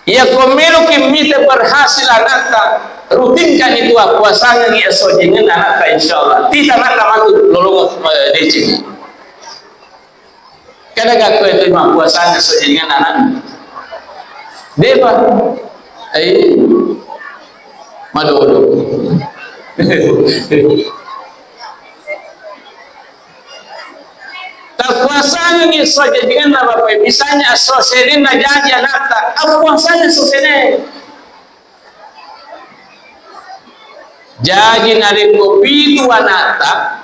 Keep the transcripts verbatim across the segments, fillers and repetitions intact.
Iyako meloki mita berhasil anatta, rutinkan itu appuasangengngi esso ajjengenna anatta, insyaallah. Tita anatta matu lolongeng, eh, deceng. Kada gakko itu mappuasangeng esso ajjengenna anakna. Depa. Ai. Madodo. Tapuasangengngi esso ajjengenna, Bapak, misalnya esso serenna jaji anatta, appuasangeng esso sere. Jaji narekko pitu anatta,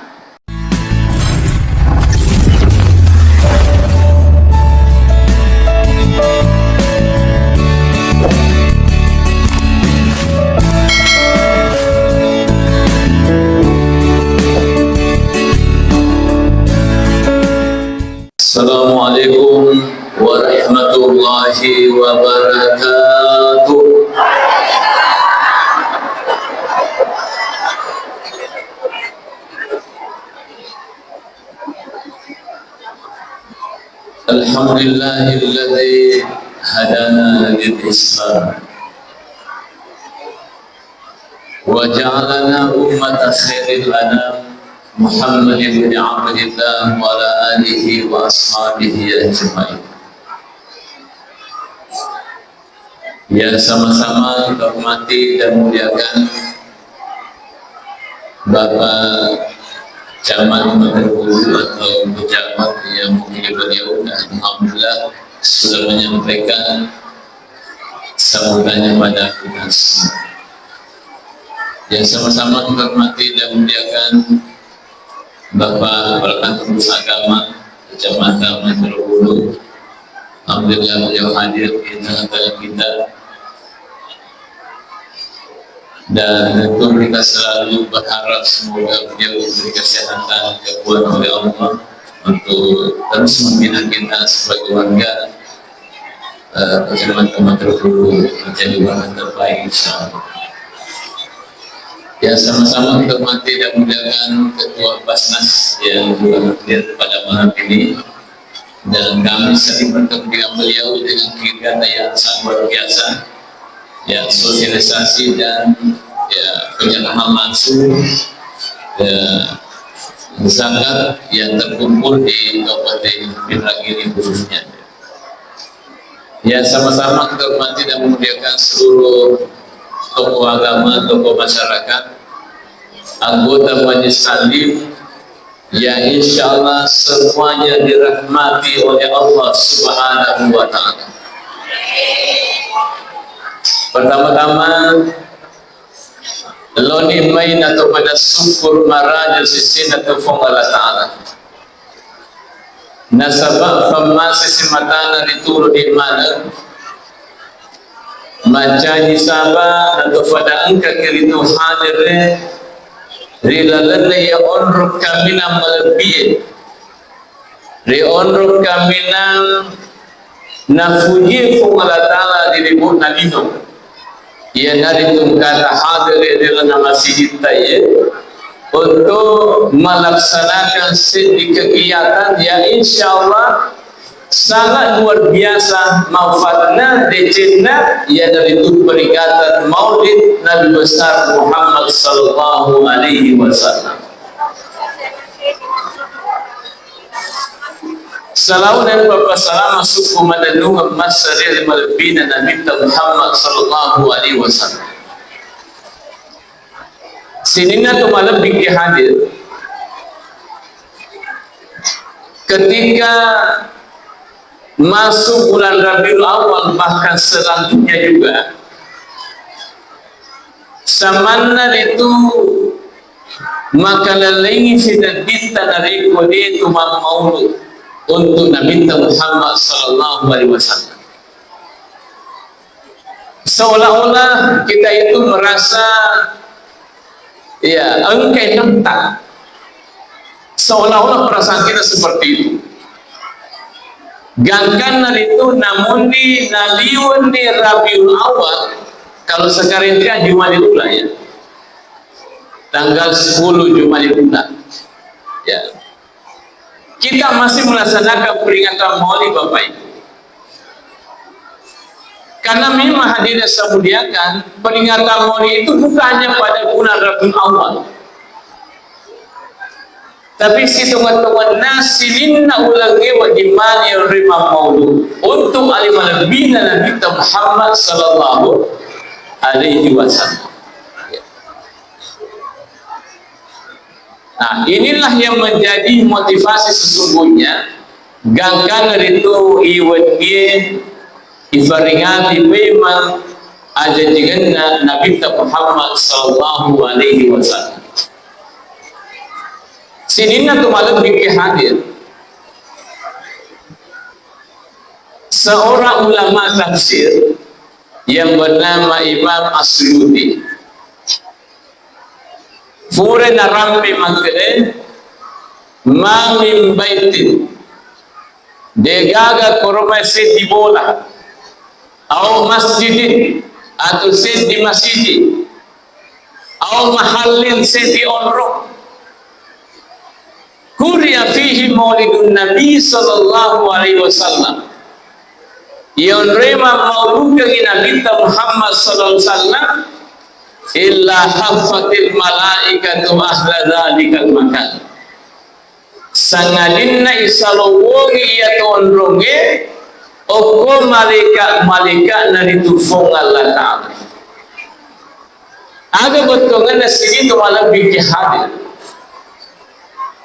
Assalamualaikum warahmatullahi wabarakatuh. Alhamdulillahilladzi hadana lil Islam. وجعلنا أمة خير الأنام محمد بن عبد الله وعلى آله وأصحابه أجمعين. Yang sama-sama kita hormati dan muliakan Bapak Camat Materpulu atau pejabat yang mewakili beliau, dan alhamdulillah sudah menyampaikan sambutannya pada kita semua. Yang sama-sama kita hormati dan muliakan Bapak Kepala Kantor Agama Kecamatan Materpulu. Alhamdulillah beliau hadir di tengah-tengah kita. Dan tentu kita selalu berharap semoga beliau diberi kesehatan, kekuatan oleh Allah untuk terus membina kita sebagai warga, eh, Kecamatan Materpulu menjadi warga terbaik, insyaallah. Ya, sama-sama kita hormati dan muliakan Ketua Basnas yang juga hadir pada malam ini. Dan kami sering bertemu dengan beliau dengan kegiatan yang sangat luar biasa, ya, sosialisasi dan, ya, penyerahan langsung, ya, zakat yang terkumpul di Kabupaten Pinrang ini khususnya. Ya, sama-sama kita hormati dan memuliakan seluruh tokoh agama, tokoh masyarakat, anggota Majelis Taklim, yang insyaallah semuanya dirahmati oleh Allah Subhanahu wa Ta'ala. Pertama-tama, loni mai nato pada syukur maraja sisina tu Puang Allah Ta'ala. Nasaba pammase simatana rituru di maneng, mancaji saba nato pada engka kiritu hadir ri lalenna iya onrong kaminang malebbi'e, ri onrong kaminang nafuji Puang Allah Ta'ala di ribu'na lino. Iyanaritu engkata hadir ri lalenna masigitta iye untuk melaksanakan seddi kegiatan yang insyaallah sangat luar biasa manfaatna, decenna, iyanaritu peringatan Maulid Nabi Besar Muhammad sallallahu alaihi wasallam. Salauna pappasalama sukku madennungeng massarere malebbina Nabitta Muhammad sallallahu alaihi wasallam. Sininna tu malebbi ke hadir ketika masuk bulan Rabiul Awal, bahkan selanjutnya juga. Samanna ritu makalellengi sinedditta narekko de tu mammaulu untuk Nabitta Muhammad sallallahu alaihi wasallam. Seolah-olah kita itu merasa, ya, engka enetta. Seolah-olah perasaan kita seperti itu. Gangkanna ritu, namunni naliwenni Rabiul Awal, kalau sekarang itu kan Jumadil Ula, ya. Tanggal sepuluh Jumadil Ula. Ya. Kita masih melaksanakan peringatan Maulid, Bapak Ibu. Karena memang hadirin yang saya muliakan, peringatan Maulid itu bukan hanya pada bulan Rabiul Awal. Tapi sitonget-tongetna sininna ulengnge wedding mani onroi mammaulu untuk ale malebbina Nabitta Muhammad sallallahu alaihi wasallam. Nah, inilah yang menjadi motivasi sesungguhnya gangkanna ritu iwennie ifaringati memang ajajingenna Nabitta Muhammad sallallahu alaihi wasallam. Sininna tu malebbi ke hadir. Seorang ulama tafsir yang bernama Imam As-Suyuti. Pura narampe makkeda, "Ma min baitin," degaga koromai seddi bola, "au masjidin," atau seddi masjid, "au mahallin," seddi onrong, "quri'a fihi maulidun Nabi sallallahu alaihi wasallam," iyonroi mammaulukengngi Nabitta Muhammad sallallahu alaihi wasallam, "illa haffatil malaikatu ahla dzalikal makan," sangadinna isalowongi iya tonrongnge okko malaika-malaika'na ritu Puang Allah Ta'ala. Aga bettuangenna sininna malebbi ke hadir?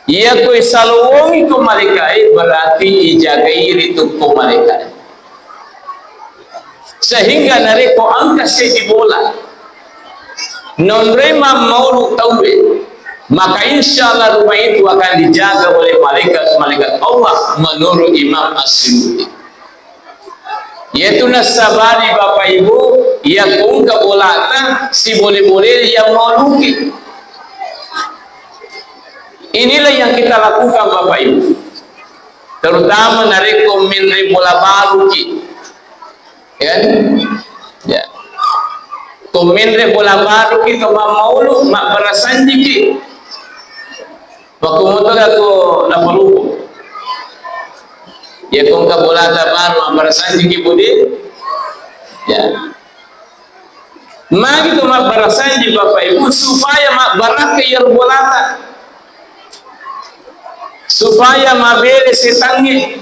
Iyako isalowongi ko malaikae, berarti ijagai ritu ko malaikae. Sehingga narekko engka seddi bola nonroi mammaulu tauwe, maka insya Allah rumah itu akan dijaga oleh malaikat-malaikat Allah menurut Imam As-Suyuti. Iyatu nassabari Bapak Ibu, iya ko engka bolata sibole-bole iya mauluki. Inilah yang kita lakukan Bapak Ibu. Terutama narekko menre bola baruki. Ya kan? Ya. Ko menre bola baruki to mammaulu, mabbarasanjiki. Makkumotoga ko napalupu. Ya ko engka bolata baru, mabbarasanjiki pudi. Ya. Magi tu mabbarasanji Bapak Ibu supaya mabbarakka iyaro bolata. Supaya mabele setangnge.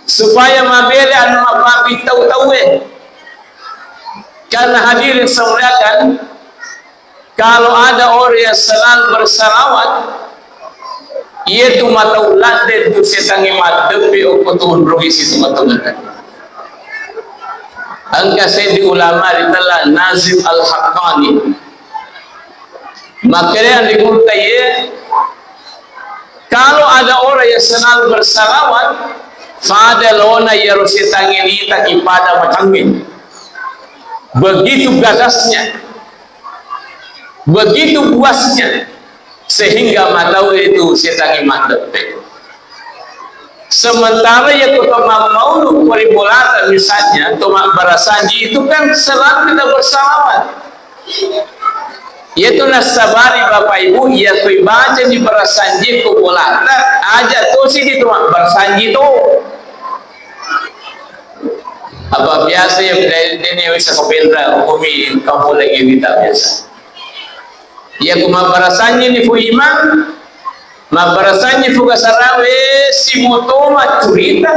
Supaya mabele anu mabbabi tau-tauwe. Karena hadirin saya muliakan, kalau ada orang yang selalu bersalawat, iyatu matau ladde tu setangnge maddeppe okko tunrungi situ matau ladde. Engka seddi ulama ritella Nazim Al-Haqqani. Makkedai ri gurutta iye, kalau ada orang yang selalu bersalawat, pada lona iyaro setangnge nitaki pada macangnge. Begitu gagasnya, begitu buasnya, sehingga matau itu setangnge maddeppe. Sementara ya ko to mammaulu ko ri bolata misalnya, to mabbarasanji itu kan selalu kita bersalawat. Iyatu nassabari Bapak Ibu, iya ko ibaca ni barasanji ko bolata, aja tosi di tu mabbarasanji tu. Apa biasa ya, de-, dene wisa ko penra, hukumi kampung lagi kita biasa. Iya ko mabbarasanji ni fu imang, mabbarasanji fu kasarawe, simuto maccurita.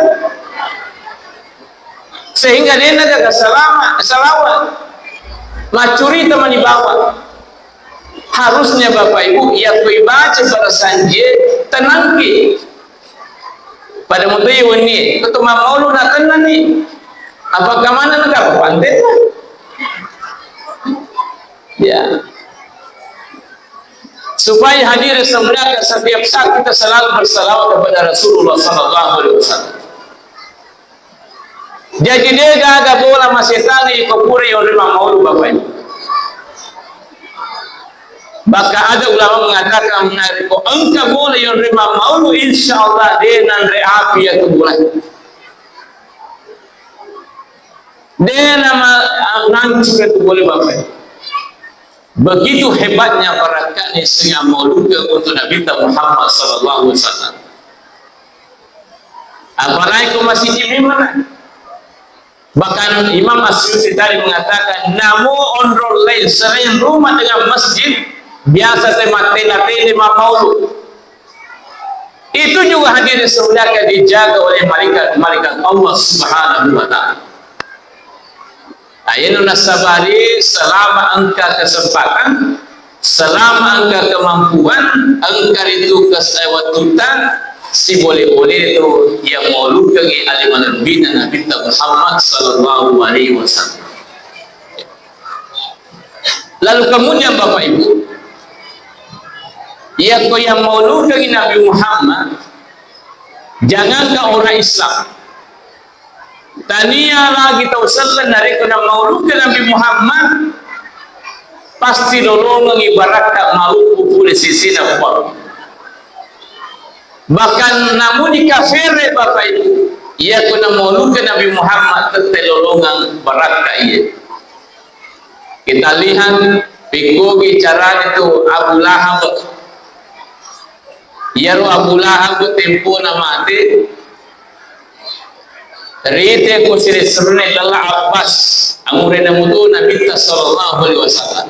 Sehingga dena gaga salama, salawa. Maccurita mani bawa. Harusnya Bapak Ibu, iya ko ibaca barasanji, tenangki. Pada mutu wenni, ketu mammaulu na tenang ni. Apa kamana na karo pantenna? Ya. Supaya hadirin semuanya, setiap saat kita selalu bersalawat kepada Rasulullah sallallahu alaihi wasallam. Jadi, de gaga bola masetangnge ko pura yonroi mammaulu, Bapak Ibu. Bahkan ada ulama mengatakan, narekko engka bola yonroi mammaulu, insya Allah de nanre api yatu bola. De nama-, nancu yatu bola, Bapak Ibu. Begitu hebatnya barakatnya sing ammaulukeq untuk Nabitta Muhammad sallallahu alaihi wasallam. Apalagi ko masiji memang. Bahkan Imam As-Suyuti tadi mengatakan, namo onrong lain selain rumah dengan masjid, biasa te mattela-tele mammaulu. Itu juga hadirin saudara dijaga oleh malaikat, malaikat Allah Subhanahu wa Ta'ala. Ayeuna nassabari selama engka kesempatan, selama engka kemampuan, engka ritu kes-, eh, wattutta, sibole-bole tu iya maulukengngi ale malebbina Nabitta Muhammad sallallahu alaihi wasallam. Lalu kemudian Bapak Ibu, iya ko iya maulukengngi Nabi Muhammad, jangankan orang Islam, tania lagi tau selleng narekko nammauluke Nabi Muhammad, pasti lolongengngi barakka maloppo pole sesena Puang. Bahkan namuni kafere, Bapak Ibu, iya ko nammauluke Nabi Muhammad tette lolongeng barakka iye. Kita lihat, pekkogi carana tu Abu Lahab. Iyaro Abu Lahab tempona mate, rite ko sire-sirene Lella Abbas, amurena muto Nabitta sallallahu alaihi wasallam.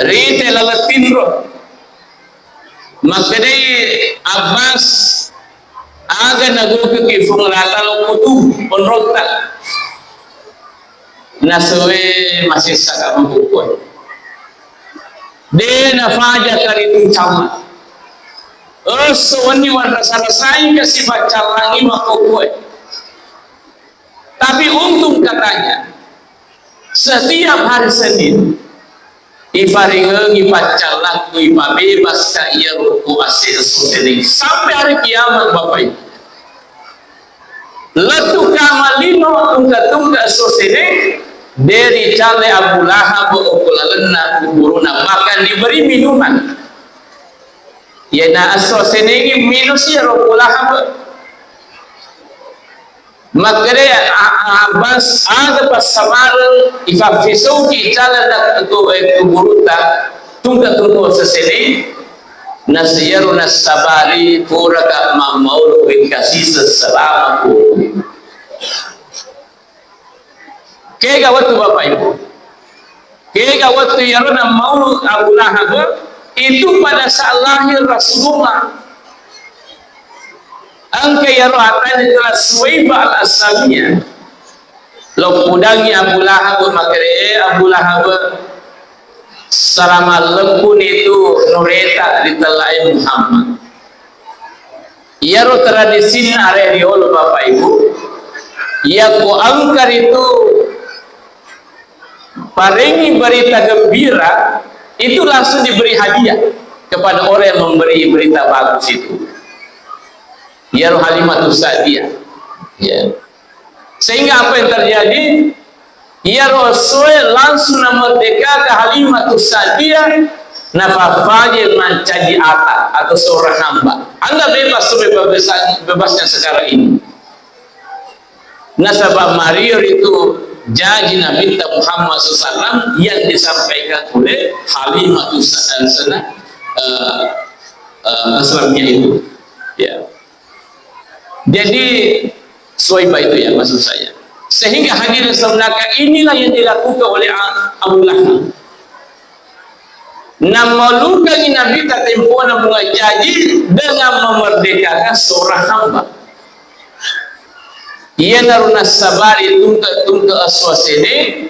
Rite laleng tinro. Makkedai Abbas, aga nagokeki Fuang Lata lokko tu onrotta. Nasoe masessaka mabukkoe. De nafaja karitu calla. Esso wenni warasa-rasai kasi paccallangi makkokkoe. Tapi untung katanya, setiap hari Senin, ifaringengi paccallakku, ipabebaska iya rokko ase esso seneng. Sampai hari kiamat, Bapak Ibu. Lettu kamalino tungke-tungke esso seneng, de ricale Abu Lahab okko lalenna kuburuna, bahkan diberi minuman. Iyana esso senengngi minusi iyaro Abu Lahab. Makkeda A-, Abbas, aga passamareng ifaffisauki calana tu, eh, kuburutta, tungke-tungke esso seneng, nasiyaro nassabari puraka mammaulu wengkasiseng selama kuburutta. Kega wettu, Bapak Ibu? Kega wettu iyaro nammaulu Abu Lahab, itu pada saat lahir Rasulullah. Engka iyaro atane tela Suwaibah Al-Aslamiyah. Loppudangi Abu Lahab, makkeda, "Eh, Abu Lahab, salama lebbuni tu nureta ri tellae Muhammad." Iyaro tradisinna are riolo, Bapak Ibu, iyako engka ritu parengi berita gembira, itu langsung diberi hadiah kepada orang yang memberi berita bagus itu. Iyaro Halimatus Sa'diyah. Ya. Sehingga apa yang terjadi? Iyaro essoe langsung namerdekaka Halimatus Sa'diyah, nafaffaje mancaji ata atau seorang hamba. Anda bebas sebebas-, bebasnya sekarang ini. Nasaba mario ritu jaji Nabitta Muhammad sallallahu alaihi wasallam yang disampaikan oleh Halimatus Sa-, Sana-, eh, eh, Aslamiyah itu. Ya. Jadi, Suwaibah itu ya maksud saya. Sehingga hadirin saudara, inilah yang dilakukan oleh A-, Abu Lahab. Nammalukangi Nabitta tempona bunga jaji dengan memerdekakan seorang hamba. Iyanaro nassabari tungke-tungke esso seneng,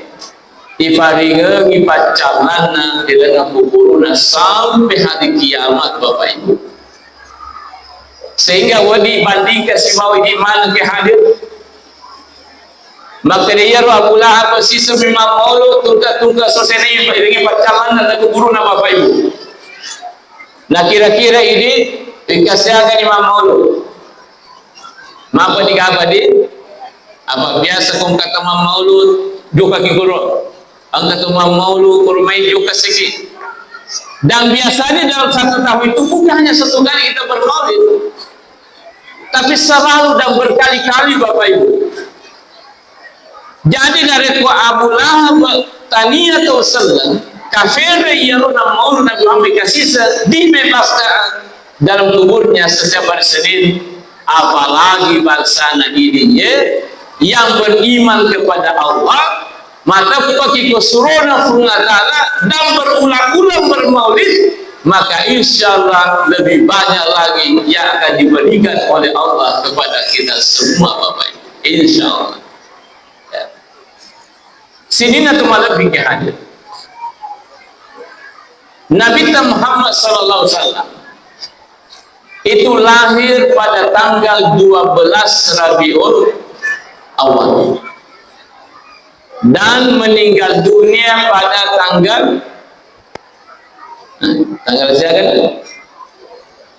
ifaringengi paccallanna ri lalenna kuburuna sampai hari kiamat, Bapak Ibu. Sehingga wedding bandingkan sibawa idi maneng ke hadir. Makkeda iyaro Abu Lahab siseng memang maulu tungke-tungke esso seneng ifaringengi paccallanna ri kuburuna, Bapak Ibu. Nah, kira-kira idi engka siagani mammaulu. Mapa digabadi? Apa biasa ko engka to mammaulu, jokaki kuro. Engka to mammaulu, kuro mai jokasiki. Dan biasanya dalam satu tahun itu bukan hanya satu kali kita bermaulid, tapi selalu dan berkali-kali, Bapak Ibu. Jadi, narekko Abu Lahab tania tau selleng, kafere iyaro nammaulu Nabi Muhammad kasiseng, dibebaskan dalam kuburnya setiap hari Senin, apalagi bangsana idi ye, yang beriman kepada Allah, mateppaki ko surona Puang Allah Ta'ala, dan berulang-ulang bermaulid, maka insya Allah lebih banyak lagi yang akan diberikan oleh Allah kepada kita semua, Bapak Ibu. Insya Allah. Ya. Sininna tu malebbi ke hadir. Nabi Muhammad sallallahu alaihi wasallam itu lahir pada tanggal dua belas Rabiul Awal dan meninggal dunia pada tanggal, tanggal siapa?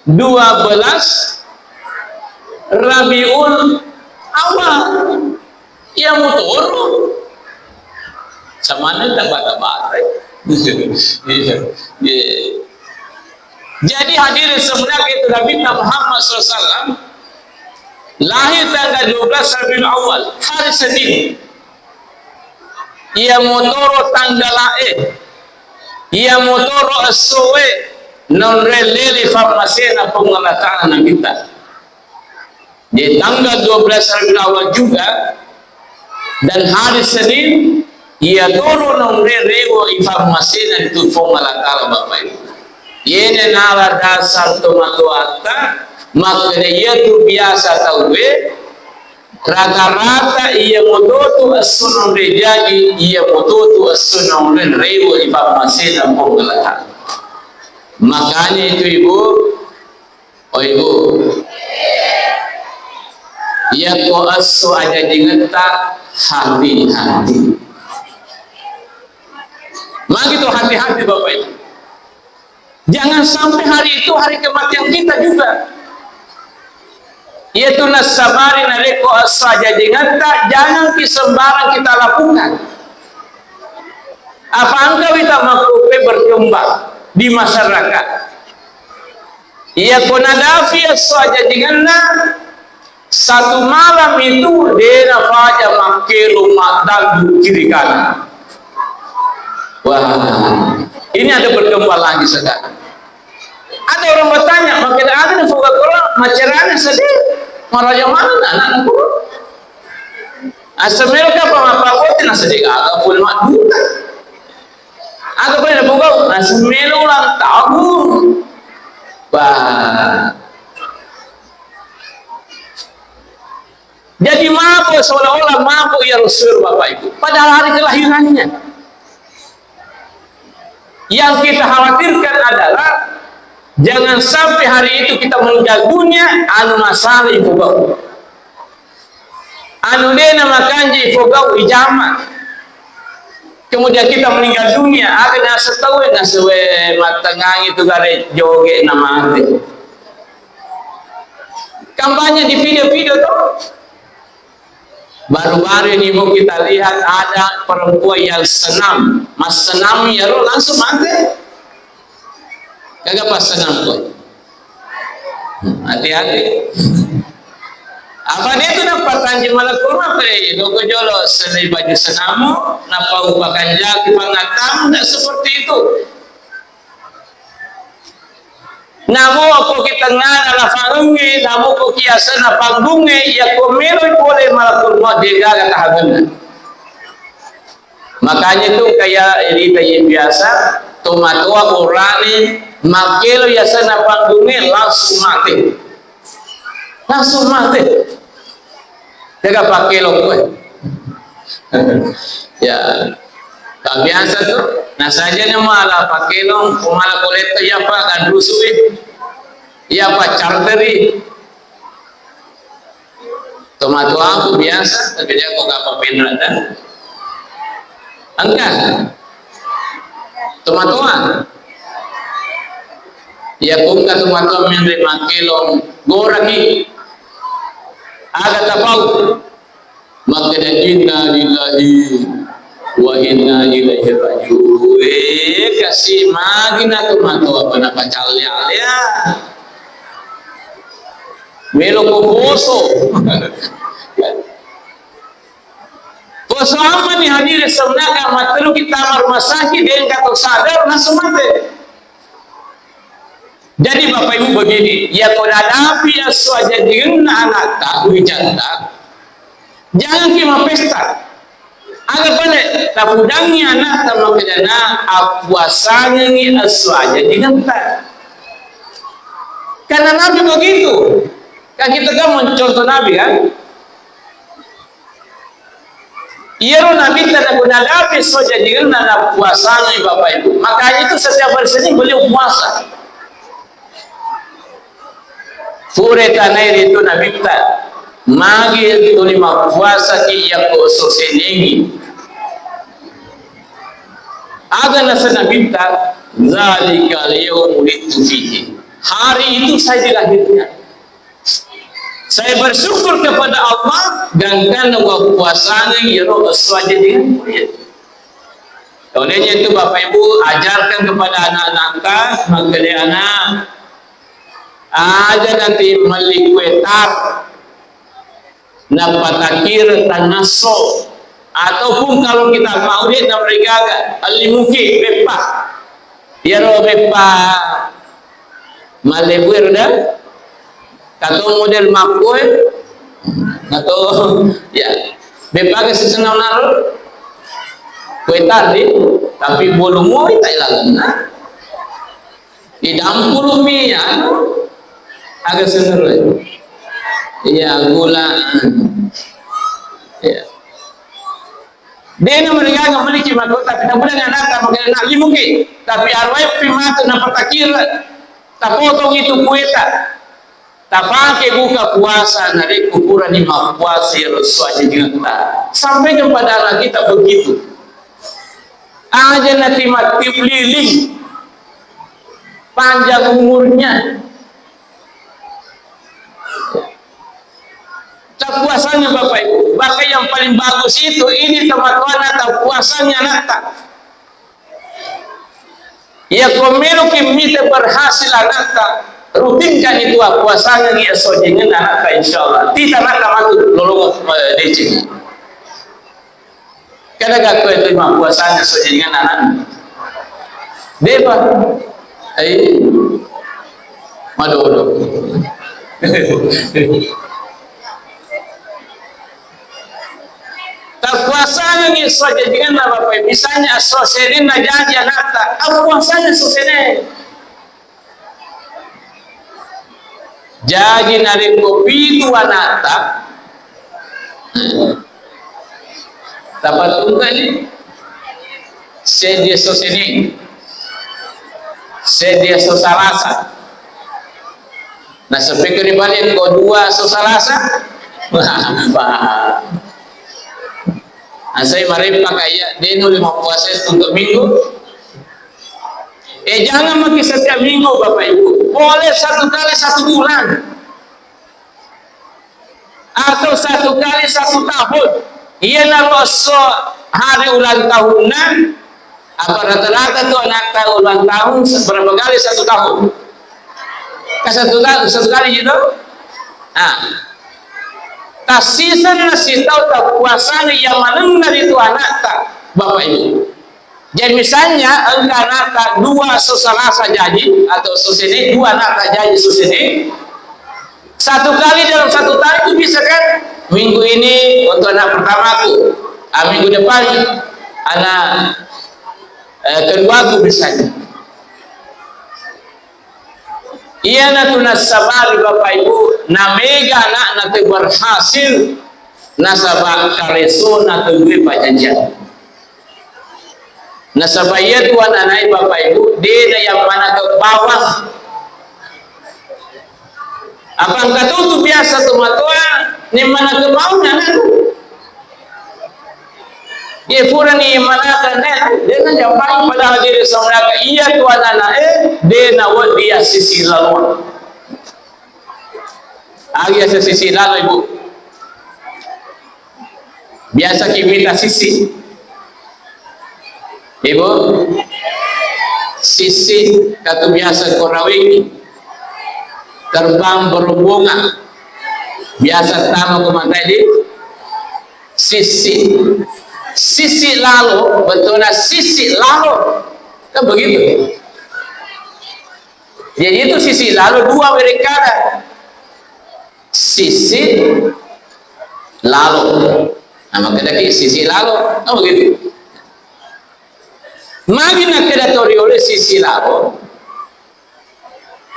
Dua belas Rabiul Awal. Iya motoro. Samana tabata-bata. Iya. Iya. Jadi hadirin sebenarnya itu Nabi Muhammad sallallahu alaihi wasallam lahir tanggal dua belas Rabiul Awal, hari Senin. Iya motoro tanggal e, iya motoro essoe, nonre lele fammasena Puang Allah Ta'ala Nabitta. Di tanggal dua belas Rabiul Awal juga, dan hari Senin, iya toro nonre rewo ifammasena itu Puang Allah Ta'ala, Bapak Ibu. Yene nala dasar tomatoatta, makkeda iya tu biasa tauwe, rata-rata iya mototu esso nonre jaji, iya mototu esso nonre rewo ifammasena Puang Allah Ta'ala. Makanya itu Ibu, Oh Ibu, iya ko esso ajajingetta hati-hati. Magi tu hati-hati Bapak Ibu. Jangan sampai hari itu hari kematian kita juga. Iya tu nassabari narekko esso ajajingetta, jangan ki sembarang kita lakukan. Apa engkau kita makkupe berkembang di masyarakat? Iya ko nadapi esso ajajingenna, satu malam itu de nafaja makkelo maddandu kiri kanan. Wah, ini ada berkembang lagi sekarang. Ada orang bertanya, makkeda aga nafoga Quran, macerana sedih, maraja mana anak Quran? Asal melo kapang apa kote na sedih aga pun madduka. Aga pun ada bugau, asal melo ulang tahun. Wah. Jadi mabuk, seolah-olah mabuk ya Rasul, Bapak Ibu. Padahal hari kelahirannya. Yang kita khawatirkan adalah jangan sampai hari itu kita meninggal dunia, anu masalah ibu bau. Anu de namakanji ibu bau ijama. Kemudian kita meninggal dunia, aga nasa tau nasa we mattengangi tu gare joge na mate. Kan banyak di video-video tuh. Baru-baru ini, Bu, kita lihat ada perempuan yang senam. Massenam ya, lo langsung mati. Kagak pas senam, Bu. Hati-hati. Apa dia tu dapat tanji malah kurma, eh, lo ke jolo seni baju senamu, napa upakan jaki pangatam, ndak seperti itu. Namo ko ki tengngana lafangengnge, namo ko ki asenna panggungnge, iya ko meloi pole malakul maut, degaga tahangenna. Makanya tu kaya irita yang biasa, tomatoa orane makkelo yasenna panggungnge langsung mate. Langsung mate. Jaga pakkelo koe. Ya. Tabiasa tu, nasajana mala pakkelo, ko mala koletto, iya pa kan rusui. Iya pa charteri. Tomatoaku biasa, tapi dia kok apa penrada. Engka. Tomatoa. Iya ko engka tomatoa menre makkelo, goraki. Aga tapau. Makkeda, "Inna lillahi wa inna ilaihi raji'un." Eh, kasi magi na tomatoa pada pacalle-alle, ya. Melo ko poso. Poso apa ni hadiri sebenarnya matteru kita rumah sakit dengan kata sadar langsung mati. Jadi Bapak Ibu begini, ya ko nadapi esso ajajingenna anatta, wijatta, Janganki mappesta. Aga pale, tapudangngi ana'ta makkedana, appuasangengngi esso ajajingetta. Karena Nabi begitu. Kan kita kan mencontoh Nabi, kan? Iyaro Nabitta naku nadapi esso ajajingenna nappuasangengngi, Bapak Ibu. Makanya itu setiap hari Senin beliau puasa. Pura tanai ritu Nabitta, magi tuli mappuasaki yakko esso Seningngi. Aga naseng Nabitta, "Dzalikal yaumu wulidtu fihi." Hari itu saya dilahirkan. Saya bersyukur kepada Allah, gangkanna wappuasangeng iyaro esso ajajingengku. Olehnya itu, Bapak Ibu, ajarkan kepada anak-anakta, makkeda anak, aja nanti melli kue tar, napatakir tangasso, ataupun kalau kita mau dia namregaga, elli muki, beppa. Iyaro beppa mallebu ero da, kato model makkoe, kato, ya, beppa ke sesenau naro, kue tadi, tapi bolu moi tai lalenna. Idampuru mi, anu, aga senero. Iya, gula. Iya. Dena marigaga meliki mako, tapi nabuda nganata makanya nak limuki. Tapi arwai pi matu napatakir. Tapotong itu kueta. Tapake buka puasa, narekko purani mappuasa iyaro esso ajajingetta. Sampaikan pada anak kita begitu. Aja nati mati liling, panjang umurnya. Tappuasanya Bapak Ibu, bahkan yang paling bagus itu ini teman-teman, tappuasanya anakta. Iya, ko meloki mita berhasil anakta, rutinkan itu, puasangengngi esso ajajingeng anakta, insyaallah. Tita anakta matu lolong, eh, deceng. Kada gakko itu mappuasangengngi esso ajajingeng anak. Depa. Ai. Madodo. Tappuasangengngi esso ajajingenna, Bapak, misalnya esso Seninna jaji anakta, appuasangengngi esso Senin. Jaji narekko pitu anakta, tapatungkani seddi esso Senin, seddi esso Salasa. Naseppekkani bale ko dua esso Salasa. Wah. Asai mareppa kaya de nuli mappuasa untuk minggu. Eh, jangan maki setiap minggu, Bapak Ibu. Boleh satu kali satu bulan. Atau satu kali satu tahun. Iyanaro esso hari ulang tahunna, apa rata-rata tuh anakta ulang tahun berapa kali satu tahun? Kan satu tahun, satu kali gitu. Nah, tassiseng nasitau tappuasana iya manenna ritu anakta, Bapak Ibu. Jadi misalnya engka anakta dua esso Salasa jaji atau esso Senin, dua anakta jaji esso Senin. Satu kali dalam satu tahun itu bisa kan? Minggu ini untuk anak pertamaku, ah, minggu depan anak, eh, keduaku misalnya. Iyanatu nassabari Bapak Ibu, namega anakna tu berhasil, nasaba karesona tu dua pajajian. Nasaba iyatu ananae Bapak Ibu, dena yang manakeng bawang. Apa engka tu biasa tu matoa, ni manakeng bawang anakku. Ye purani manakeng, eh, dena jampai padahal diri saudara iyatu ananae, dena wedding sisi lalo. Aga sisi lalo, Ibu. Biasa ki mita sisi. Ibu, sisi katu biasa korawengi. Terbang berombongan. Biasa tama ko mata di sisi. Sisi lalo, betona sisi lalo. Kan begitu. Jadi itu sisi lalo dua mereka ada. Sisi lalo. Nah, makkedaki sisi lalo, oh gitu. Magi nakkeda to riolo sisi lalo,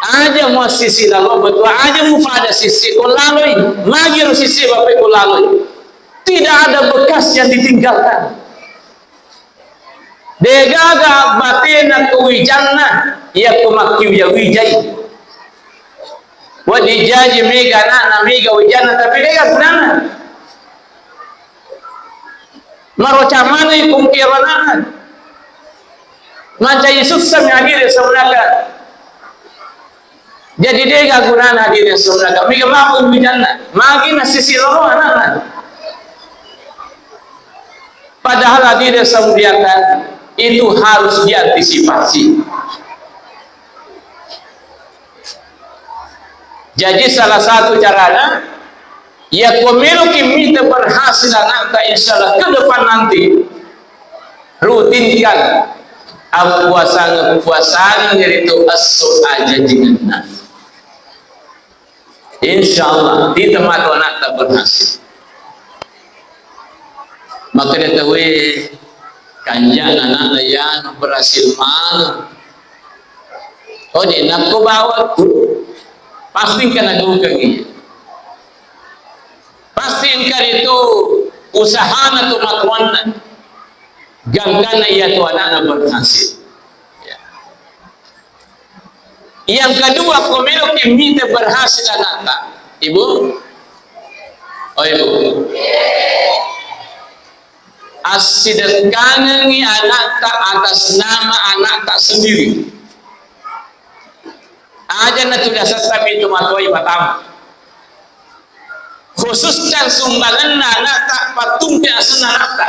aja mua sisi lalo, betul aja mu pada sisi ko laloi, magi ro sisi bapak ko laloi. Tidak ada bekas yang ditinggalkan. Degaga batena ko wijanna, iya ko makkiwija-wijai. Wedding jaji mega ana'na, mega wijanna, tapi dega gunana. Maroca maneng pungkiro ana'na. Mancaji sussa mi hadire saudara. Jadi dega gunana hadire saudara. Mega mabbu wijanna. Magi nasisi lolo ana'na. Padahal hadire saudara itu harus diantisipasi. Jadi salah satu carana, ya ko meloki mita berhasil anakta, insya Allah ke depan nanti rutinkan appuasangeng-puasangeng ritu esso ajajingenna. Insya Allah, tita matu anakta berhasil. Makkeda tauwe, kanjana anakna yanu berhasil maneng. Oh, de nakko bawakku. Pasti engka nagaukengngi. Pasti engka ritu usahana tu matuanna. Gangkanna iya tu anakna berhasil. Ya. Yang kedua, ko meloki mita berhasil anakta. Ibu? Oh, Ibu. Assidekkangengngi anakta atas nama anakta sendiri. Aja na tu dasetta mi tu matuai patama. Khususkan sumbangenna anakta, pattumpe asenna anakta.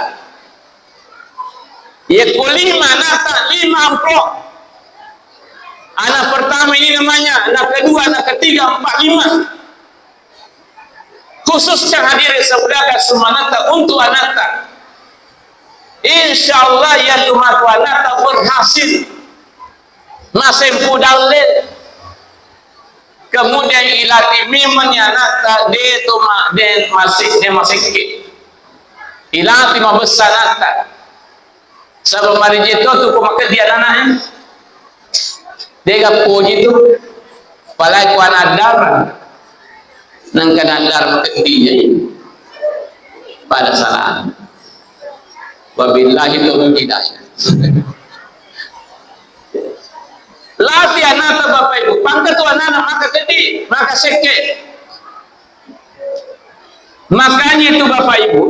Iya ko lima anakta, lima amplop. Anak pertama ini namanya, anak kedua, anak ketiga, empat, lima. Khususkan hadirin saudara semangatnya untuk anaknya. Insya Allah ya tu matu anaknya berhasil. Masempu dalle. Kemudian ilatih memang ya anaknya, de tu ma-, de masih, de masih. Ilatih mabessa anaknya. Saba' marijito tu ko makeddi anana e. Dega poji tu. Palai ko ana dara. Nangka na dara makeddi e. Pada salah. Wabillahi taufiq hidayah. Lati anata Bapak Ibu, pangka tu anana maka keddi, maka sekke. Makanya itu Bapak Ibu,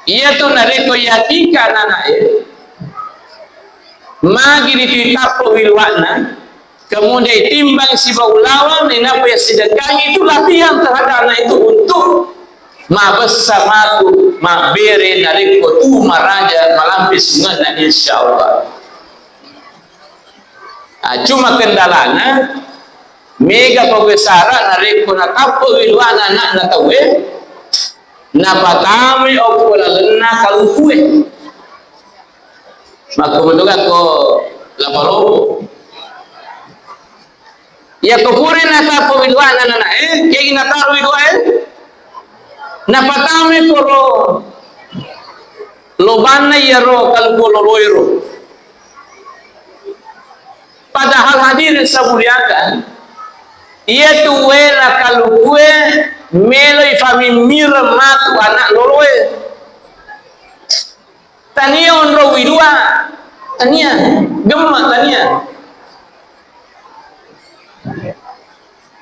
iya tu narekko yatika anana e, magi ritu itappo wiluanna, kemudian timbang sibawa ulawang, inappa yasidekkangi itu latihan terhadap anak itu untuk mabessa matu, mabbere narekko tu maraja malampe sungenna, insya Allah. Ah, cuma kendalana, mega pabesara narekko natappo wiluana anakna tauwe, napatamai okko lalenna kalukue. Makko motoga ko lapalopo. Iya ko pura natappo wiluana anana e, kegi nataro wiluae, napatamai koro lobanna iyaro kaluku loloero. Padahal hadirin saya muliakan, iya tu wela kalukue meloi famimmireng matu anak loloe. Tania onro wilua, tania gemma, tania.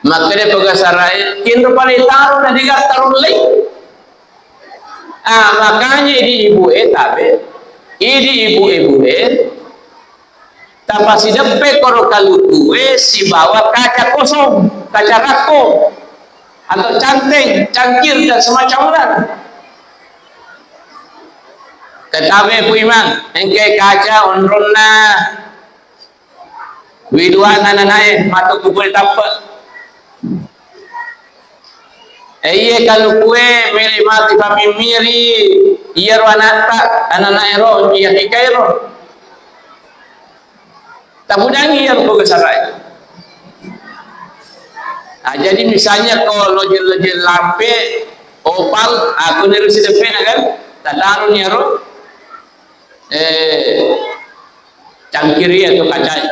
Makkeda pegasarae, kinro pale taro na digattaro lei. Ah, makanya idi ibu e tabe, idi ibu-ibu e, tapasideppe koro kalukue sibawa kaca kosong, kaca rakko, atau canteng, cangkir dan semacamnya. Ketabe Pu Imang, engke kaca onronna. Wiluanna nanae matu ku pole tappe. E, iye kalukue mele mati pamimmiri iyaro anatta, ananaero iya kikaero. Tabudangi iyaro poga sarai. Nah, jadi misalnya ko lojeng-lojeng lampe, opal, aku niru sideppena kan, tataroni aro, eh, cangkiri atau kacai.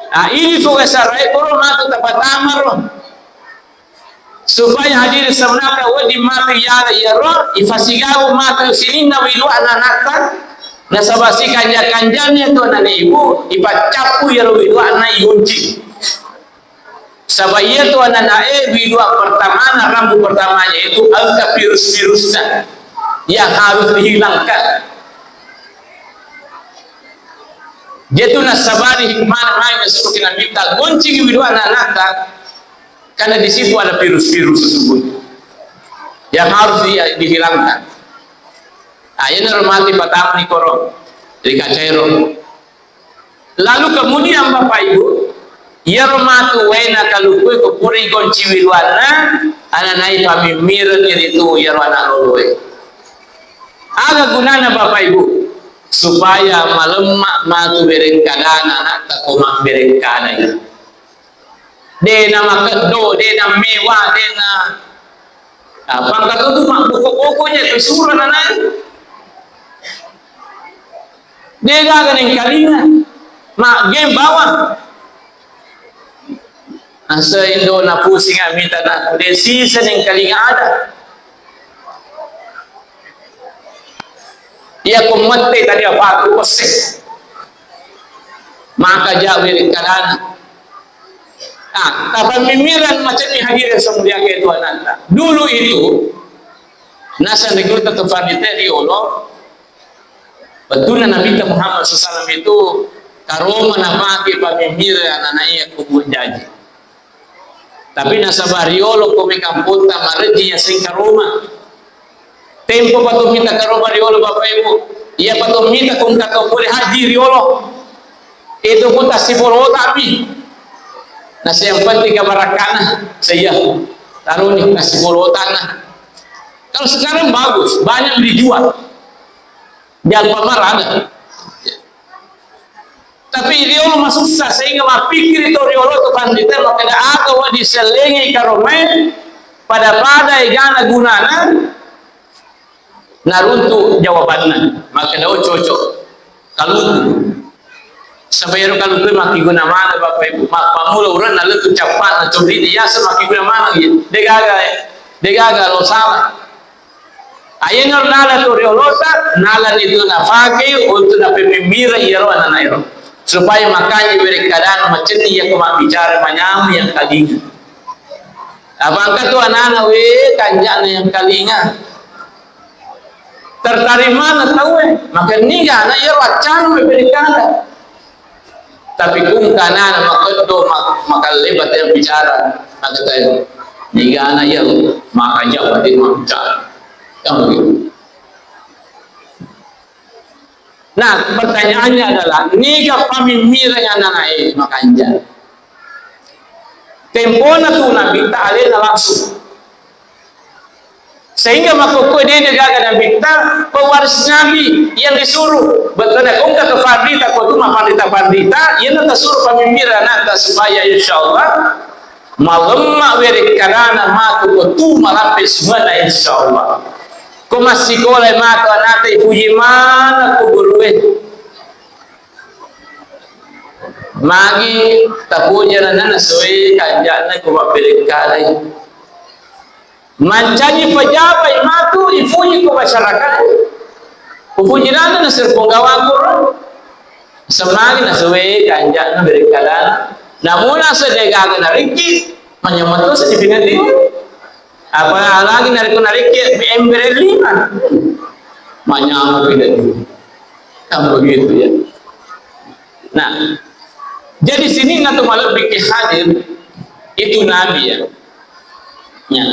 Ah, ini tugas sarai, koro matu tapatama ro. Supaya hadirin sebenarnya wedding matu yala iyaro, ifasigabu matu sininna wiluana anatta, nasaba sikanja-kanjanna tu anana ibu, ipaccappu iyaro wiluana igunci. Saba iya tu anana e, wilua pertamana, rambu pertamanya itu angka virus-virusnya yang harus dihilangkan. Dia tu nasabari hikmah main suruh kita minta gunci wiluana anatta, karena di situ ada virus-virus tersebut yang harus di-, dihilangkan. Nah, ini mati pertama ni koro, jadi kacero. Lalu kemudian Bapak Ibu, iyaro matu wae nakalukui ko pura igonci wiluanna, ananai pamimmireng ritu iyaro anak loloe. Aga gunana Bapak Ibu? Supaya malemma matu berengkadana anatta ko mabberengkadai. De na makeddo, de na mewa, de na, apa, engka tu mabboko-bokonya tu suro nanae. De gaga nengkalinga, ma game bawang. Asa indo na pusing amita na de sisa nengkalinga ada. Iya ko mette tadi apa aku pesse. Maka jawi rengkadana. Ah, tapamimmiran macam ni hadirin semulia ke Tuhan anda. Dulu itu, nasa negeri tetap riolo, betulna Nabi Muhammad sallallahu alaihi wasallam itu karoma napake pamimmira anak-anak iya kubur jaji. Tapi nasaba riolo ko mai kampotta marejji yaseng karoma. Tempo pato mita karoma riolo Bapak Ibu. Iya pato mita ko engka to pole haji riolo. Itu pun tassibolotami. Nasi yang penting kabarakkana saya taroni tassibolotana. Kalau sekarang bagus, banyak dijual. Di Alfamart ada. Tapi riolo masussa sehingga mappikiri to riolo to pandita makkeda aga wedding sellengi karomae pada-pada egana gunana naruntu jawabanna makkeda oh cocok kaluku. Saba ero kaluku makkiguna maneng Bapak Ibu, mappammula urenna lettu cappana coridi yaseng makkiguna maneng iya. Degaga, degaga lo salah. Ayenaro nala tu riolota, nala itu nafake untuk napemimbira iyaro anak-anak ero. Supaya makanya werekkadana macenni iya ko mabbicara manyameng yang kalinga. Apa engka tu anak-anak we kanjana yang kalinga. Tertarik mana tau eh. Maka niga anak iyaro accana we berekada. Tapi kung kanana makeddo ma-, makalle batena bicara. Maka tayo, nigana iya makanja batena bicara. Kan begitu. Nah, pertanyaannya adalah, niga pamimmireng anak-anak e makanja? Tempona tu Nabitta alena langsung. Sehingga makkokkoe dede gaga nabitta, pewaris nabi yang disuruh. Bettuanna ko engka to pandita, ko tu mappandita-pandita, iyana tasuruh pamimpira anakta supaya insya Allah malemma werekkadana matu ko tu malampe sumanna insya Allah. Ko massikola matu anakta ipuji mana ko gurue. Magi tapuji anakna nasoe kanjana ko mabberekkalai. Mancaji pejabat matu ipuji ko masyarakat. Upuji lana nasir punggawa guru. Semagi nasoe kanjana berekkalana. Namuna sedegaga narikki, manyamatu sedipinaddi. Apalagi narekko narekki embere lima. Manyameng pinaddi. Kan begitu ya. Nah, jadi sini natu malebbi ke hadir itu Nabi ya. Ya.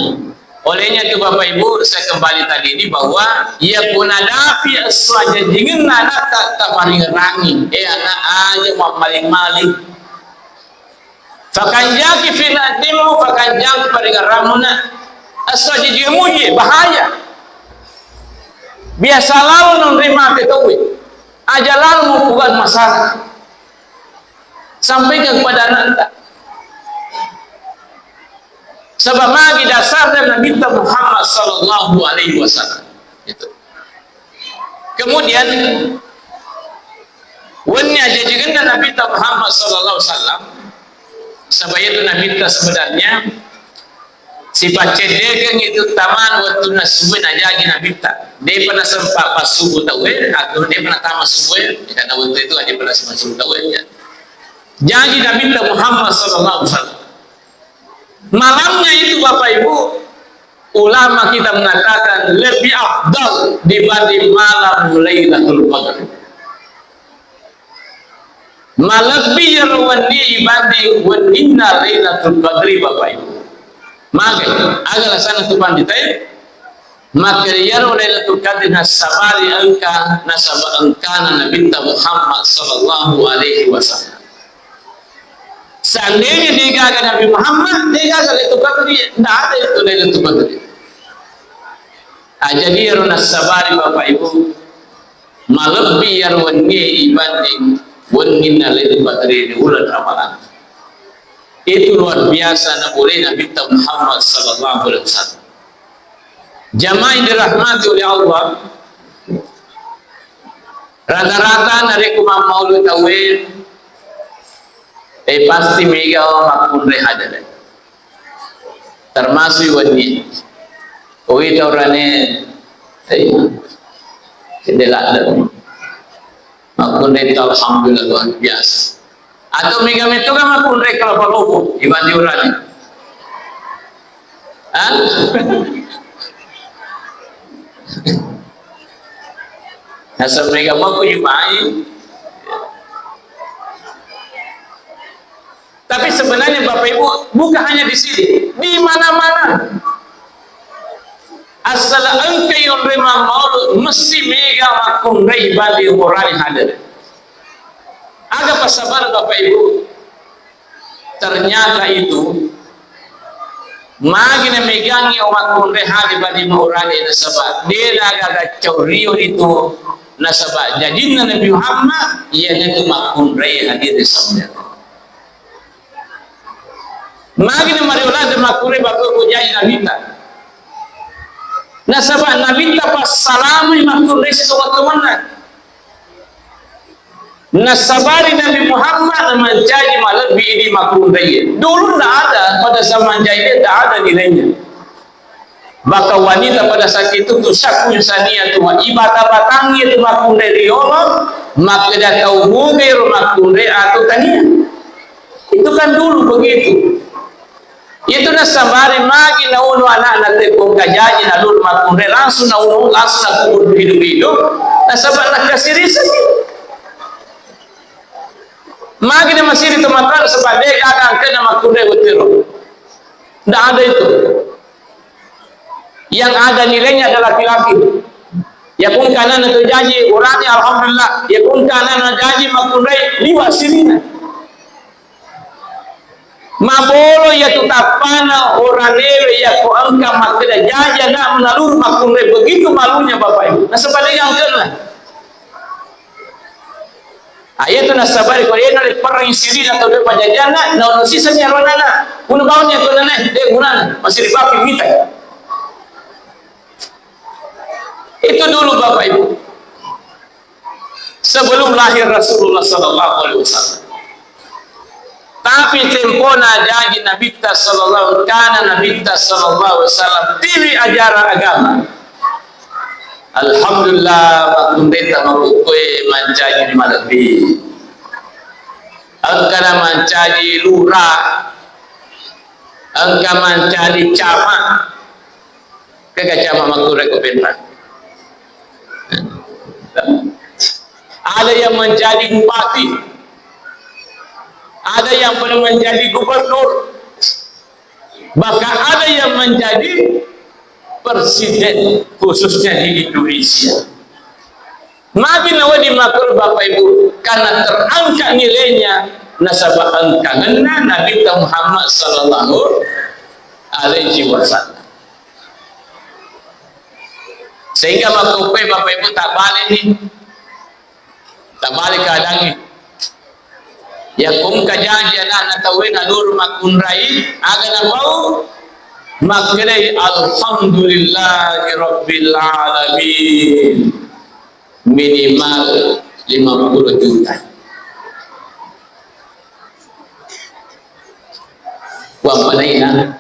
Olehnya itu Bapak Ibu, saya kembali tadi ini bahwa ya pun ada pihak swajajingenna anak tak taparingerangi. Eh anak aja mau maling-maling. Fakanjaki fil atimmu, fakanjaki paringerrammuna. Esso aja dia muji, bahaya. Biasa lalu nonri mate tauwe. Aja lalu mupugan masalah. Sampaikan kepada anakta. Saba magi dasarna Nabitta Muhammad sallallahu alaihi wasallam. Itu. Kemudian, wenni ajajigenna Nabitta Muhammad sallallahu alaihi wasallam, saba itu Nabitta sebenarnya, sipacceddekeng itu taman wettunna subue najaji Nabitta. Depa nasempa passubu tauwe, atau depa natama subue, karena waktu itu depa nasempa subu tauwe, ya. Jaji Nabitta Muhammad sallallahu alaihi wasallam. Malamnya itu, Bapak Ibu, ulama kita mengatakan lebih afdal dibanding malam Lailatul Qadar. Malebbi iyaro wenni ibanding wenninna Lailatul Qadri, Bapak Ibu. Magi, aga alasanna tu pandita e? Makkeda iyaro Lailatul Qadri nassabari engka, nasaba engkana Nabitta Muhammad sallallahu alaihi wasallam. Seandainya degaga Nabi Muhammad, degaga Lailatul Qadri, ndak ada itu Lailatul Qadri. Ah, jadi iyaro nassabari, Bapak Ibu, malebbi iyaro wennie ibanding wenninna Lailatul Qadri di bulan Ramadan. Itu luar biasa nabolei Nabitta Muhammad sallallahu alaihi wasallam. Jamaah yang dirahmati oleh Allah, rata-rata narekko mammaulu tauwe, eh, pasti mega makkunrai hadere. Termasuk wenni. Owi taurane, eh, cedde ladde. Makkunrai tu alhamdulillah luar biasa. Atau mega metto kan makkunrai kelapa lobo ibanding urane. Hah? Nasaba mega makkunrai. Tapi sebenarnya Bapak Ibu, bukan hanya di sini, di mana-mana. Asal engka yonre mammaulu mesti mega makkunrai bali urane hadere. Aga passabar Bapak Ibu? Ternyata itu magi namegangi makkunrai hadere bali urane nasaba dena gaga caurio itu nasaba jajinna Nabi Muhammad iyanatu makkunrai hadere sabda. Magi na mariolada makkunrai bakko ko jaji Nabitta. Nasaba Nabitta passalamai makkunrai sitonga-tonganna. Nasabari Nabi Muhammad mancaji malebbi idi makkunrai. Dulu ndak ada, pada zaman jahiliyah ndak ada nilainya. Maka wanita pada saat itu tu syakku sania tu ibata-batangi tu makkunrai riolo, makkeda tau mugai ro makkunrai atau tania. Itu kan dulu begitu. Itu nasabari magi naunu anakna tepung kajaji nalulu makkunrai langsung naunu langsung nakubur hidup-hidup. Nasaba nakasirisan. Magi na masiri tu matra sebab de gaga angkena makkunrai wetiro. Ndak ada itu. Yang ada nilainya adalah laki-laki. Yakun kanana tu jaji urane, alhamdulillah. Yakun kanana jaji makkunrai liwa sirina. Mabolo iya tu tappana oranewe yakko engka makkeda jaji anakmu naluru makkunrai, begitu malunya Bapak Ibu. Nasaba de gaga angkena. Ah, iya tu nasabari ko de nalepereng sirina atau de pajajianna, na ono siseng iyaro anana. Unu bauni ko nana, de gunana, masih dipakai mita. Itu dulu Bapak Ibu. Sebelum lahir Rasulullah sallallahu alaihi wasallam. Tapi tempona jaji Nabitta sallallahu, kana Nabitta sallallahu alaihi wasallam tiwi ajaran agama. Alhamdulillah, makkunraita makkukkoe mancaji malebbi. Engkana mancaji lura, engka mancaji camat, kega camat makkunrai ko penna. Ada yang menjadi bupati, ada yang pernah menjadi gubernur, bahkan ada yang menjadi presiden, khususnya di Indonesia. Magi nawedding makkuro Bapak Ibu, karena terangkat nilainya, nasaba engkangenna Nabi Muhammad sallallahu alaihi wasallam. Sehingga makkukkoe Bapak Ibu tabbale ni. Tabbale keadaangnge. Yakko engka jaji anakna tauwe naluru makkunrai, aga napau? Makkedai, "Alhamdulillahi Rabbil Alamin." Minimal lima puluh juta. Uang panaina.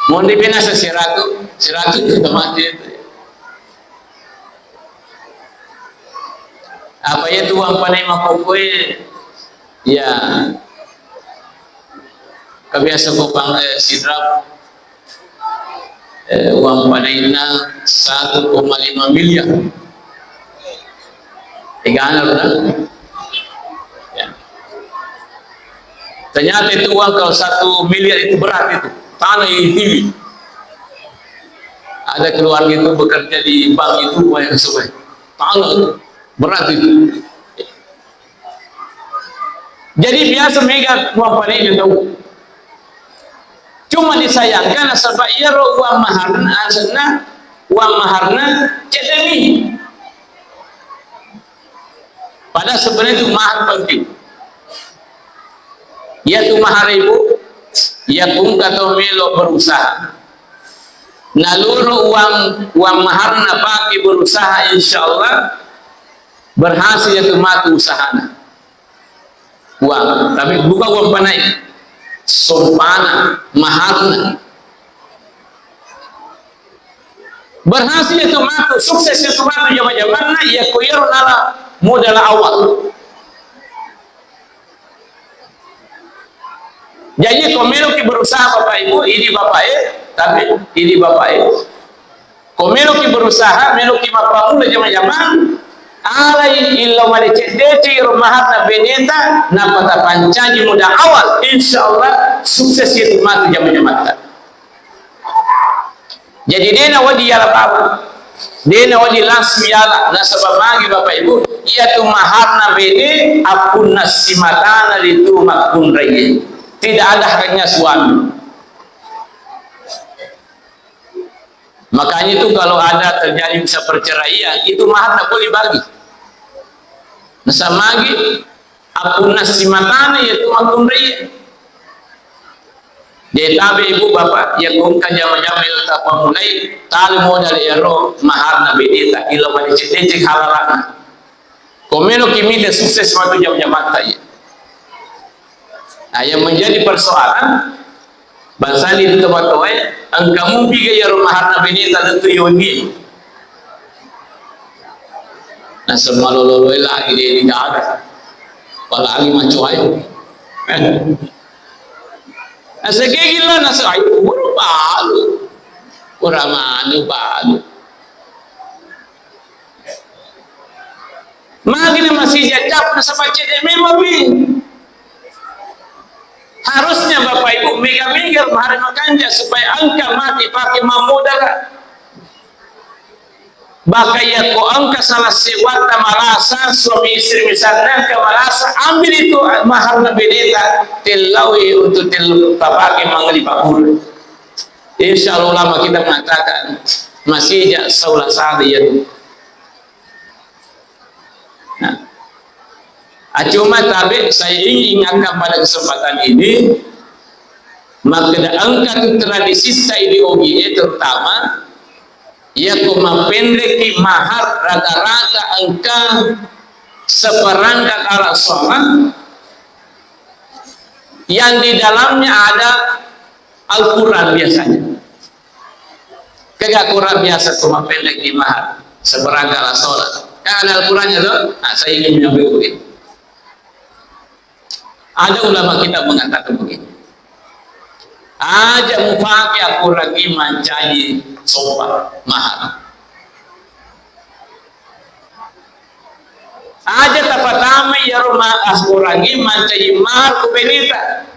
Monri binasa siratu, siratu juta mati itu. Apa iya tu uang panai makokoe? Ya. Kebiasa ko pang, eh, sidrap, eh, uang panaina satu koma lima miliar. Egana, kan? Ya. Ternyata itu uang kalau satu miliar itu berat itu. Tanah yang tinggi. Ada keluarga itu bekerja di bank itu, uang yang sesuai. Tanah itu. Berat itu. Jadi biasa mega uang panaina tau. Cuma disayangkan nasaba iyaro uang maharna, asenna uang maharna cedde mi. Padahal sebenarnya itu mahar penting. Iya tu mahar ibu, iya kungka tau melo berusaha. Naluru uang, uang maharna pake berusaha, insya Allah berhasil iya tu matu usahana. Uang, tapi bukan uang panai. Sompana, maharna. Berhasil itu matu, sukses itu matu jama-jamanna, iya ko iyaro nala modal awal. Jadi ko meloki berusaha Bapak Ibu, idi Bapak E, tapi idi Bapak E. Ko meloki berusaha, meloki mappamula jama-jamang, alai illau madeceng-deceng iro maharna beneta, nappa tapancaji modal awal, insya Allah sukses itu matu jama-jamangta. Jadi de nawedding yala bawang, de nawedding langsung yala, nasaba magi Bapak Ibu, iya tu maharna bene appunna simatana ritu makkunraie. Tidak ada haknya suami. Makanya itu kalau ada terjadi bisa perceraian, itu maharna boleh bagi. Nasaba magi appunna simatana iya tu makkunraie. De tabe ibu bapak, iya ko engka jama-jama elo tapammulai, tali modal iyaro maharna beneta, ilo madeceng-deceng halalana. Ko meloki mita sukses matu jama-jamangta iya. Nah, yang menjadi persoalan, bangsa di tomatoae, engka mupi ga iyaro maharna beneta lettu iya wennie. Naseng malolo-loloe lagi de gaga. Apalagi macoae. Naseng kegi lah naseng ayo buru balu. Ura manu balu. Magi na masija cap nasaba cedde memang mi. Harusnya Bapak Ibu mega-mega mahar makanja supaya engka mati pake mammodala. Maka iya ko engka salah sewatta malasa, suami istri misalnya engka malasa, ambil itu maharna beneta, tellaui untuk tel-, tapake mangeli pakuru. Insya Allah ulama kita mengatakan masija saula sali iya. Nah, ah, cuma tabe saya ingin ingatkan pada kesempatan ini, makkeda engka tu tradisitta idi Ogi e, terutama iya ko mappenreki mahar rata-rata engka seperangkat alat sholat yang di dalamnya ada Al-Quran biasanya. Kega Quran biasa tu mapendek di mahar, seberangkat lah sholat. Kan ada Al-Qurannya tu? Nah, saya ingin menyampaikan begitu. Ada ulama kita mengatakan begini. Aja mupake Al-Quran ini mancaji sopa, mahar. Aja tapatamai iyaro ma-, asekorangnge mancaji mahar ku beneta.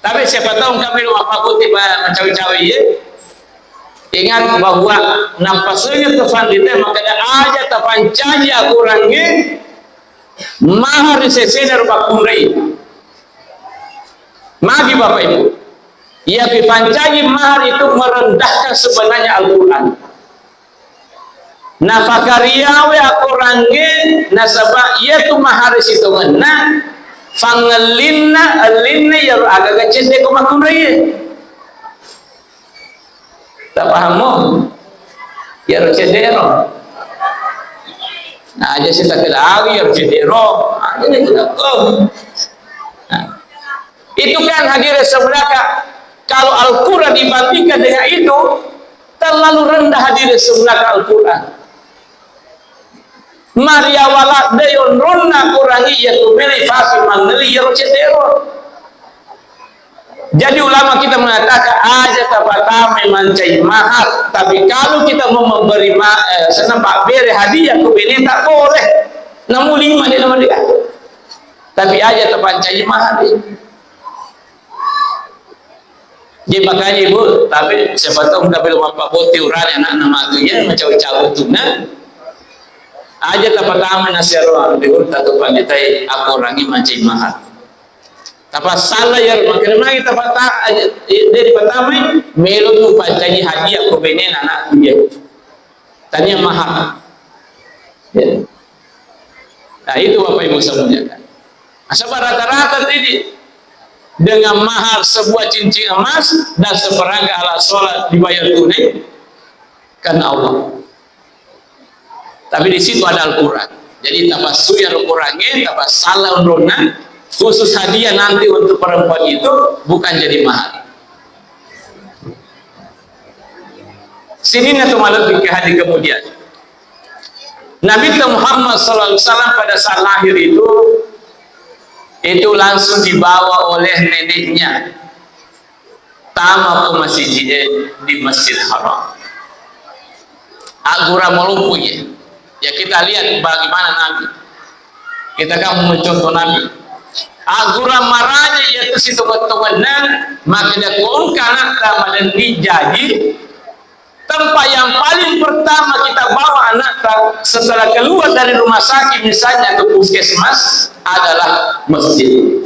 Tapi siapa tahu engka melo mappakutti pa-, macawe-cawe iye. Ingat bahwa nappasengeng to fanrite makkeda aja tapancaji akorangnge mahar ri sesena ro pakkunrai. Magi Bapak Ibu, iya pipancaji mahar itu merendahkan sebenarnya Al-Quran. Nafakariyawe akorangnge nasaba iyatu mahare sitongenna Fangellinna, ellinna iyaro agaga cedde ko makkunraie. Tapahammo? Iyaro cedde ro. Nah, aja sita kelawi iyaro cedde ro. Aja ni kita. Oh. Nah. Itu kan hadirin saudara, kalau Al-Quran dibandingkan dengan itu, terlalu rendah hadirin saudara Al-Quran. Mariawa ladde onronna Quran iya tu mele fasi mangeli iyaro cedde ro. Jadi ulama kita mengatakan aja tapatamai mancai mahar, tapi kalau kita mau memberi ma-, eh, senang pabbere hadiah ke bene tak boleh. Namu lima dia nama dia. Tapi aja tapancai mahar. Jadi makanya ibu, tapi siapa tahu nggak belum apa boti urane anak nama tu ya macam-macam tu nah. Aja tapatama nasero anu diurut atau pandita aku orangi mancai mahar. Tapa salah ya, makanya lagi tapata aja dia dipatama melo tu pancaji hadiah ko bene anak dia. Tania mahar. Ya. Nah, itu Bapak Ibu saya muliakan. Nah, sebab rata-rata tadi dengan mahar sebuah cincin emas dan seperangkat alat sholat dibayar tunai karena Allah. Tapi di situ ada Al-Quran. Jadi tapasui Al-Quran, tapasala onronna, khusus hadiah nanti untuk perempuan itu bukan jadi mahar. Sininna tu malebbi ke hari kemudian. Nabi Muhammad sallallahu alaihi wasallam pada saat lahir itu, itu langsung dibawa oleh neneknya tama ko masiji di Masjid Haram. Agura maloppo ye. Ya, kita lihat bagaimana Nabi. Kita kan mencontoh Nabi. Agura maraja iya tu sitobat-tobatna, maka dia kongka anakta madenni jaji. Tempat yang paling pertama kita bawa anakta setelah keluar dari rumah sakit misalnya ke puskesmas adalah masjid.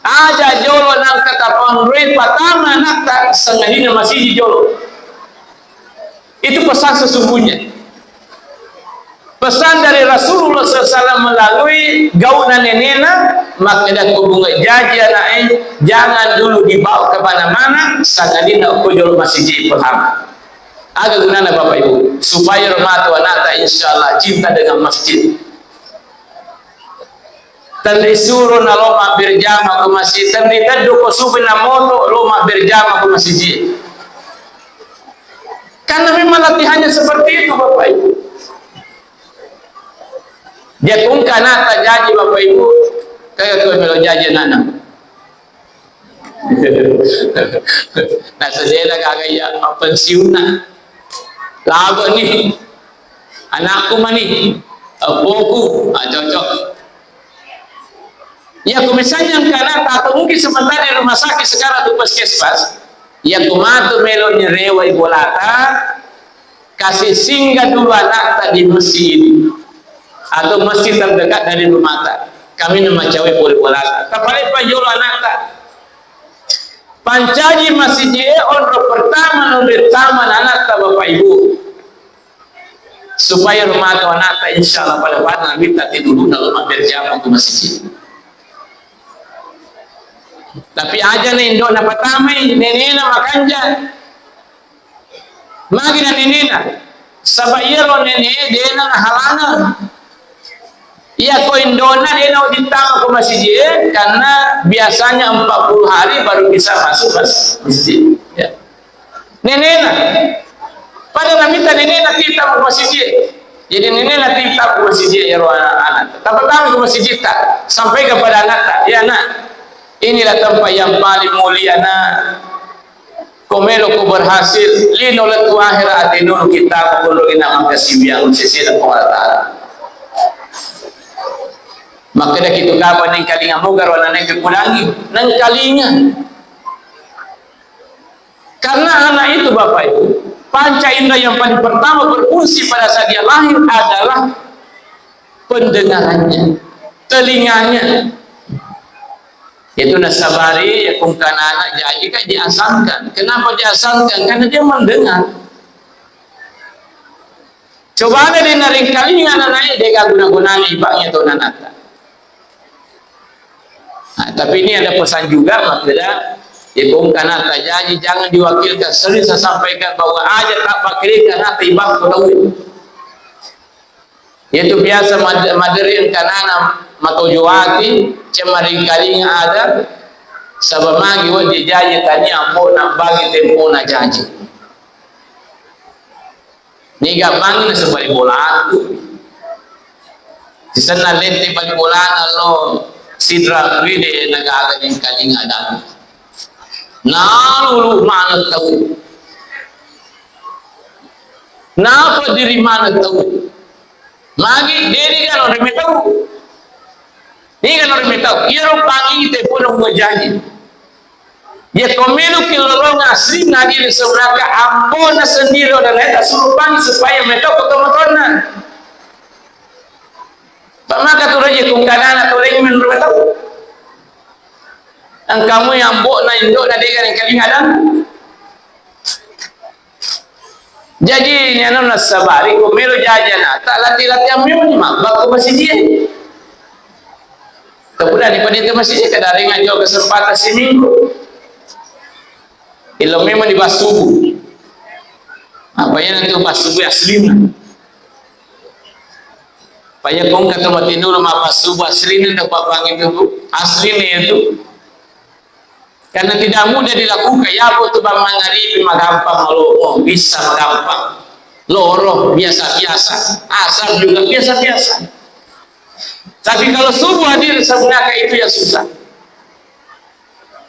Aja jolo nangka tapanroi patama anakta sengadina masiji jolo. Itu pesan sesungguhnya. Pesan dari Rasulullah sallallahu alaihi wasallam melalui gauna nenena, makkeda ko bunga jaji anaknya, jangan dulu dibawa ke mana-mana, sangadina ko jolo masiji pertama. Aga gunana Bapak Ibu? Supaya romatu anakta insya Allah cinta dengan masjid. Tenri suro na lo mabberjama ko masjid, tenri teddu ko subuh na moto lo mabberjama ko masjid. Karena memang latihannya seperti itu, Bapak Ibu. Dia kungka anakta jaji, Bapak Ibu, kayak tuh melo jaji anak-anak. Nah, sedena gaga iya pensiunna. Labo ni. Anakku mani. Aboku. Ah, cocok. Ya, ku misalnya karena atau mungkin sementara di rumah sakit sekarang atau puskesmas, ya, ku matu melo nyerewa ibolata, kasih singgah dulu anakta di masjid atau masjid terdekat dari rumahta. Kami nama cawe boleh bolata. Tapale pajolo anakta. Pancaji masiji e onro pertama, onro pertama anakta Bapak Ibu. Supaya rumah tu anakta insya Allah pada pada nabi tati dulu dalam berjamaah ke masjid. Tapi aja nih indo na pertama nenena makanja. Magi na nenena? Saba iyaro nene dena nahalangang. Iya ko indona dena dittama ko masiji e, karena biasanya empat puluh hari baru bisa masuk mas masjid. Ya. Nenena. Pada namita nenena kita ko masiji e. Jadi nenena kita ko masiji e, iyaro anak-anak. Tapi tamu ko masiji ta, sampai kepada anakta, ya nak, inilah tempat yang paling mulia nak. Ko melo ko berhasil, lino lettu ahera ate dulu kita ko dulu ina makasiwiang sesena ko Allah Ta'ala. Makkeda kitu kapan nengkalinga moga ro anaknya kudangi, nengkalinga. Karena anak itu Bapak Ibu, panca indra yang paling pertama berfungsi pada saat dia lahir adalah pendengarannya, telinganya. Itu nasabari ya kungkanana jadi kan diasangkan. Kenapa diasangkan? Karena dia mendengar. Coba ada di naringkalinga anak-anak de guna-gunanya ibaknya atau nanata. Tapi ini ada pesan juga, makkeda, ya, kong kana tajaji, jangan diwakilkan. Sering saya sampaikan bahwa aja tak pakai kana tibang ko tau. Yaitu biasa mad-, maderi engkanana matojo ati, cemma ringkalinga ada, saba magi wedding jaji tania ambo na bagi tempona jaji. Niga bangi nasabari bola aku. Sisenna lette bali bolana lo sidra wede nagaga ringkalinga ada. Nalulu maneng tau. Napa diri maneng tau. Magi, de niga nore metau. Niga nore metau. Iyaro pangi te pura muajaji. Iya ko melo ki lolong asli nadi sebenarnya ambo na sendiri dan lain tak suruh pangi supaya metau ke teman-teman. Pak maka tu raja kungkanana tu lagi menurut tahu. Engkamu yang bok na indok na dega yang kalingadan. Jaji, ni anu nassabari, ko melo jajana, tak lati-latihan memang ni mabbakko masijie. Kemudian di penita masijie, kedaring aja kesempatan seminggu. Ilo memang di basubu. Apa ya nanti basubu aslina. Paya kong kata mati dulu mapa subu aslina dapat bangi tu. Aslina itu. Karena tidak mudah dilakukan. Ya, aku tuh bang mangaribi magampang, lo, oh, bisa magampang. Loro, biasa-biasa. Asar juga biasa-biasa. Tapi kalau subuh hadir sebenarnya itu yang susah.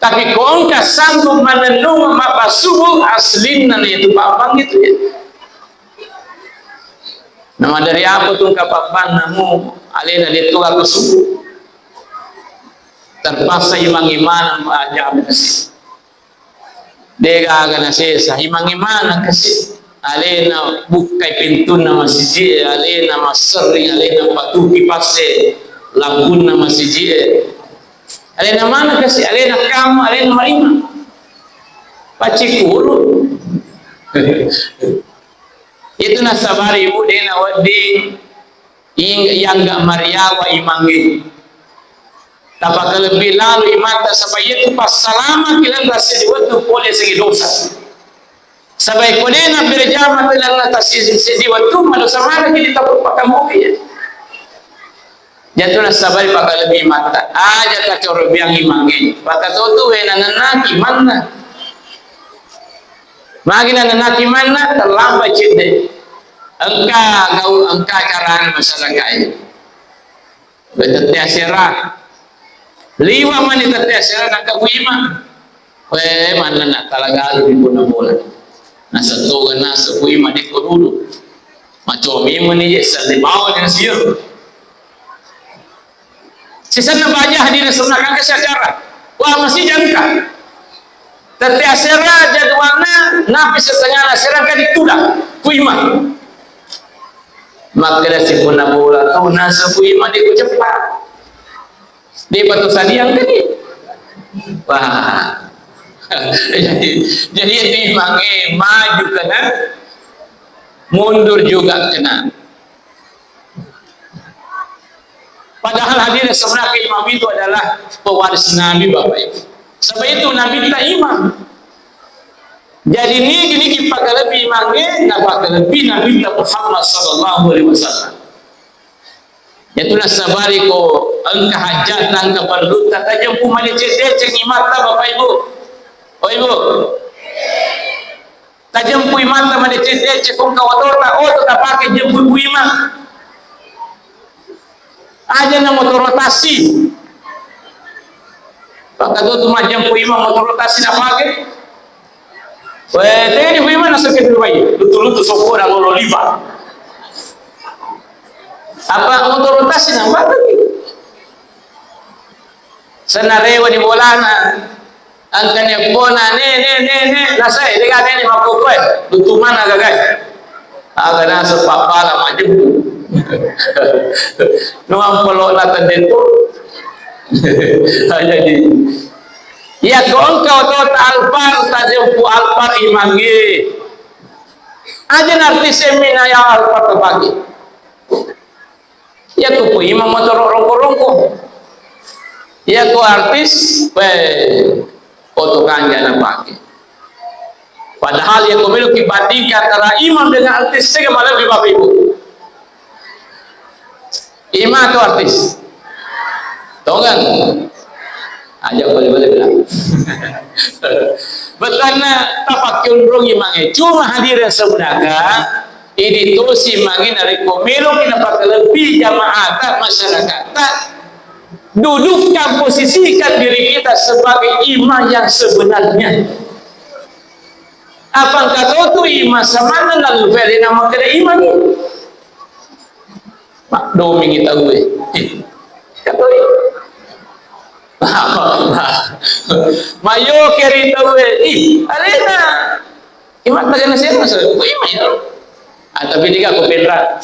Tapi ko engka sanggup manennung mabbasubu aslinna na itu pabbang itu ya. Nama dari apa tu engka pabbanna mu alena de tu aku subuh. Terpaksa imang-imang aja. Degaga nasesa, imang-imang kasi. Alena bukkai pintunna masiji, alena maserring, alena patuki passe lampunna masiji. Alena mana kasi, alena kamu, alena marima. Pacikuru. Itu nasabari ibu dena wedding Ing-, iyangga mariawa imangnge. Tapakalebbi lalo imatta, saba iyatu passalamaki lanra seddi wettu pole segi dosa. Saba ko dena berjama lanra tasisi seddi wettu, madosa manaki ditappu pakamui. Jatu nassabari pakalebbi imatta. Aja kacorobiang imangnge. Pakatotu we nanennaki manna. Magi nanennaki manna, terlambat cedde. Engka gau, engka carana masyarakat e. Tette asera. Liwa mani tette asera nangka kuima. We, manna na talagalu di bola-bola. Nasa toga nasa kuima di ko dulu. Macomi mani je sandi bawa dengan siur. Sisenna baja hadir sunna kangka si acara. Wah, masih jangka. Tette asera jadwalna, napi setengah asera kan ditunda. Kuima. Makkeda si punna bola tu nasa kuima di ku cepat. Di batu sadiang tadi. Wah. Jadi, jadi itu imangnge maju kena, mundur juga kena. Padahal hadir sebenarnya imam itu adalah pewaris Nabi, Bapak Ibu. Sebab itu Nabi kita imam. Jadi nigi-nigi pakalebbi imangnge, napakalebbi Nabi kita Muhammad sallallahu alaihi wasallam. Yatu nassabari ko engka hajjat, engka parlutta, tajempu madeceng-deceng imatta, Bapak Ibu. Oh, Ibu. Tajempui mata madeceng-deceng, ko engka otota, oto tapake jempui ku imang. Aja na motoro tasi. Pakatutu majempui imang motoro tasi napake. We, teni ku imang naseke tu bai. Lutu-lutu sokko na lolo liba. Apa motoro tasi napake? Senarewa di bolana. Engka neppona, "Ne, ne, ne, ne," nasai, degaga ne makkokkoe, tutu mana gagai. Aga naseng pappala majjempu. Nuang pelo na tendetto. Jadi, iya ko engka otota Alphard, tajempu Alphard imangnge. Aja narti semina ya Alphard pagi. Iya tu ku imang motoro rongko-rongko. Iya ko artis, weh, oto kanja napake. Padahal iya ko melo kibandingkan antara imam dengan artis, sega malebbi, Bapak Ibu. Imam atau artis? Tongeng. Aja boleh-boleh bilang. Bettuanna tapakkiunrungi mange. Cuma hadirin saudara, idi tosi mange narekko meloki napakalebbi jamaata masyarakatta, dudukkan, posisikan diri kita sebagai imam yang sebenarnya. Apa engka totu imam samanna lalu pede nama keda imam? Maddomingi tauwe. Ih, katoi. Mayoke ri tauwe. Ih, arena. Imatta kena sena, so, ko ima ya. Ah, tapi dega ko penra.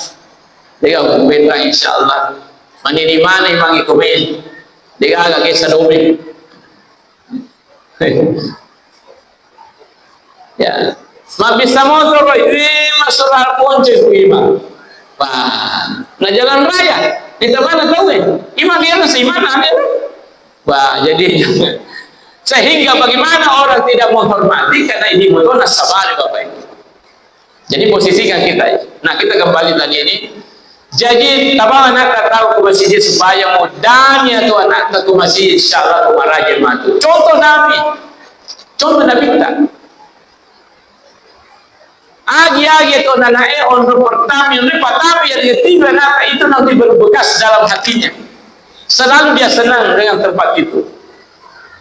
Dega ko penra, insyaallah. Mani di mana imangi komen. Dega aga kesa domi. Ya. Mabbissa motor, wih, masuk ponce ku ima. Wah, na jalan raya, di mana tahu ya? Ima dia masih mana ada? Wah, jadi sehingga bagaimana orang tidak menghormati karena ini motor nasabari Bapak Ibu. Jadi posisikan kita. Nah, kita kembali tadi ini. Jadi, tabawa anakta tau ke masjid supaya mudahnya tu anakta ke masjid, insya Allah tu maraja matu. Contoh Nabi. Contoh Nabi kita. Agi-agi tu anaknya, onro pertama, yang pertama, yang ketiga, anakta itu nanti berbekas dalam hatinya. Selalu dia senang dengan tempat itu.